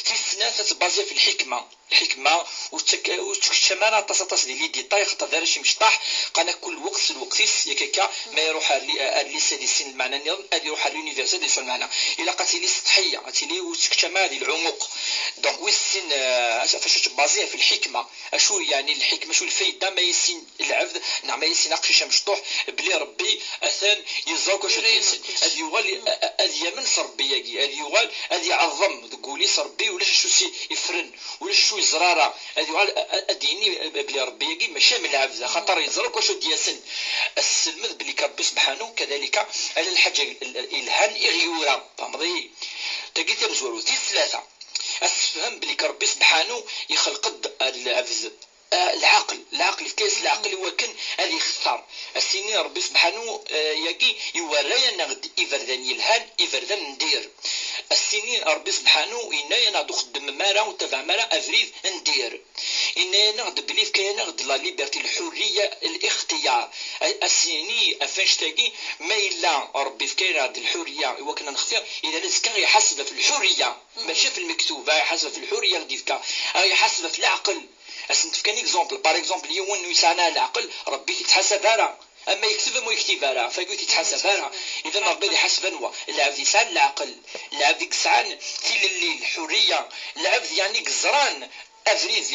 Tis snat, ad tebbazi ɣef lḥikma. Lḥikma ur ttek-, ur ttkeččam ara aṭas, aṭas di les détails, xaṭer d arrac imecṭaḥ, qqan-ak kul lweqt s lweqt-is, yak akka, ma iruḥ ar li-, ar lycée ad issin lmeɛna nniḍen, ad iruḥ ar l'université ad issin lmeɛna. Ilaq ad tili sṭeḥiyya, ad tili ur ttkeččam ara di lɛumuq. Donc, wis sin, eh, facu tebbazi ɣef lḥikma. Acu yeɛni lḥikma, acu lfayda ma yessin lɛebd, neɣ ma yessin aqcic amecṭuḥ, belli Ṛebbi atan yeẓra akk acu d-yasen. Ad yuɣal, a-, a-, ad yamen s Ṛebbi-agi, ad yuɣal ad iɛeḍḍem deg wul-is Ṛebbi, ulac acu s-ifren, ulac acu yeẓra ara. Ad yuɣal a-, a-, ad d-yini belli Ṛebbi-agi mačči am lɛebd, axaṭer yeẓra akk acu d-yasen. Ad s-selmed belli Ṛebbi subḥanu, kadalika, ala lḥaǧa yelhan i ɣ-yura. Tfehmeḍ-iyi? Tagi tamezwarut. Tis tlata, ad s-tefhem belli Ṛebbi subḥanu ixleq-d lɛebd. Ah, lɛaqel, lɛaqel, yefka-yas lɛaqel i wakken ad ixetter. As-tini Ṛebbi subḥanu, eh, yagi iwerra-yaneɣ-d iberdan yelhan, iberdan n dir. As-tini Ṛebbi subḥanu yenna-yaneɣ-d ur xeddmem ara, ur tabaɛem ara abrid n dir. Yenna-yaneɣ-d belli yefka-yaneɣ-d la liberté, lḥurriya, lixtiyar. A-, as-yini ɣef annect-agi, ma yella Ṛebbi yefka-yaneɣ-d lḥurriya i wakken ad nextir, idan azekka iḥaseb ɣef lḥurriya, mačči ɣef lmektub, a iḥaseb ɣef lḥurriya i d-yefka, a iḥaseb ɣef leɛqel. Ad sen-d-fkan exemple. Par exemple, yiwen ur yesɛan ara leɛqel, Ṛebbi ur t-ittḥasab ara. Ama yekteb, ama ur yektib ara, ɣef wagi ur t-ittḥasab ara. Idan Ṛebbi ad iḥaseb anwa? Lɛebd yesɛan leɛqel, lɛebd i yesɛan tilelli, lḥurriya, lɛebd yeɛni yeẓran abrid,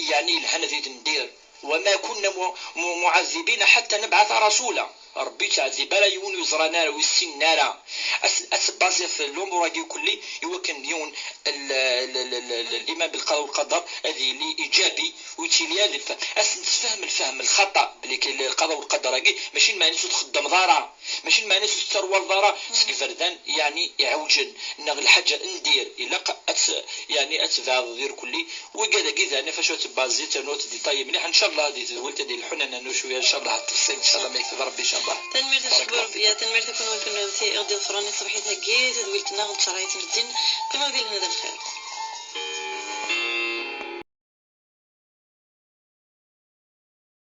yeɛni yelhan abrid n dir. وما كنا م-، م-، معذبين حتى نبعث رسولا. Ṛebbi ur yettɛeddib ara yiwen ur yeẓran ara, ur yessinen ara. As-, ad tebbazi ɣef lumuṛ-agi kulli, i wakken yiwen l-, l-, l-, l-, l-, liman belqada welqader ad yili iǧabi, ur yettili ara d lfehm. Ad s-nessefhem lfehm lxaṭa, belli k-, lqada welqader-agi, mačči lmeɛna-s ur txeddmeḍ ara, mačči lmeɛna-s ur tettwarwaleḍ ara seg iberdan, yeɛni iɛewǧen, neɣ lḥaǧa n dir, ilaq ad tt-, yeɛni ad tbeɛdeḍ irkulli. Wigad-agi d ɛni ɣef acu ad tebbazi, ternu ad tditayi mliḥ, ncallah di tedwilt ad ilḥun ad nernu cwiya, ncallah ad tefṣil, ncallah ma yekteb Ṛebbi, ncallah. Tanemmirt a Ccix Burbiya, tanemmirt i kunwi kunwi i ɣ-d-iḍefren i tṣebḥit-agi, tadwilt-nneɣ n tcerɛit n ddin, qqimeɣ di lehna d lxir.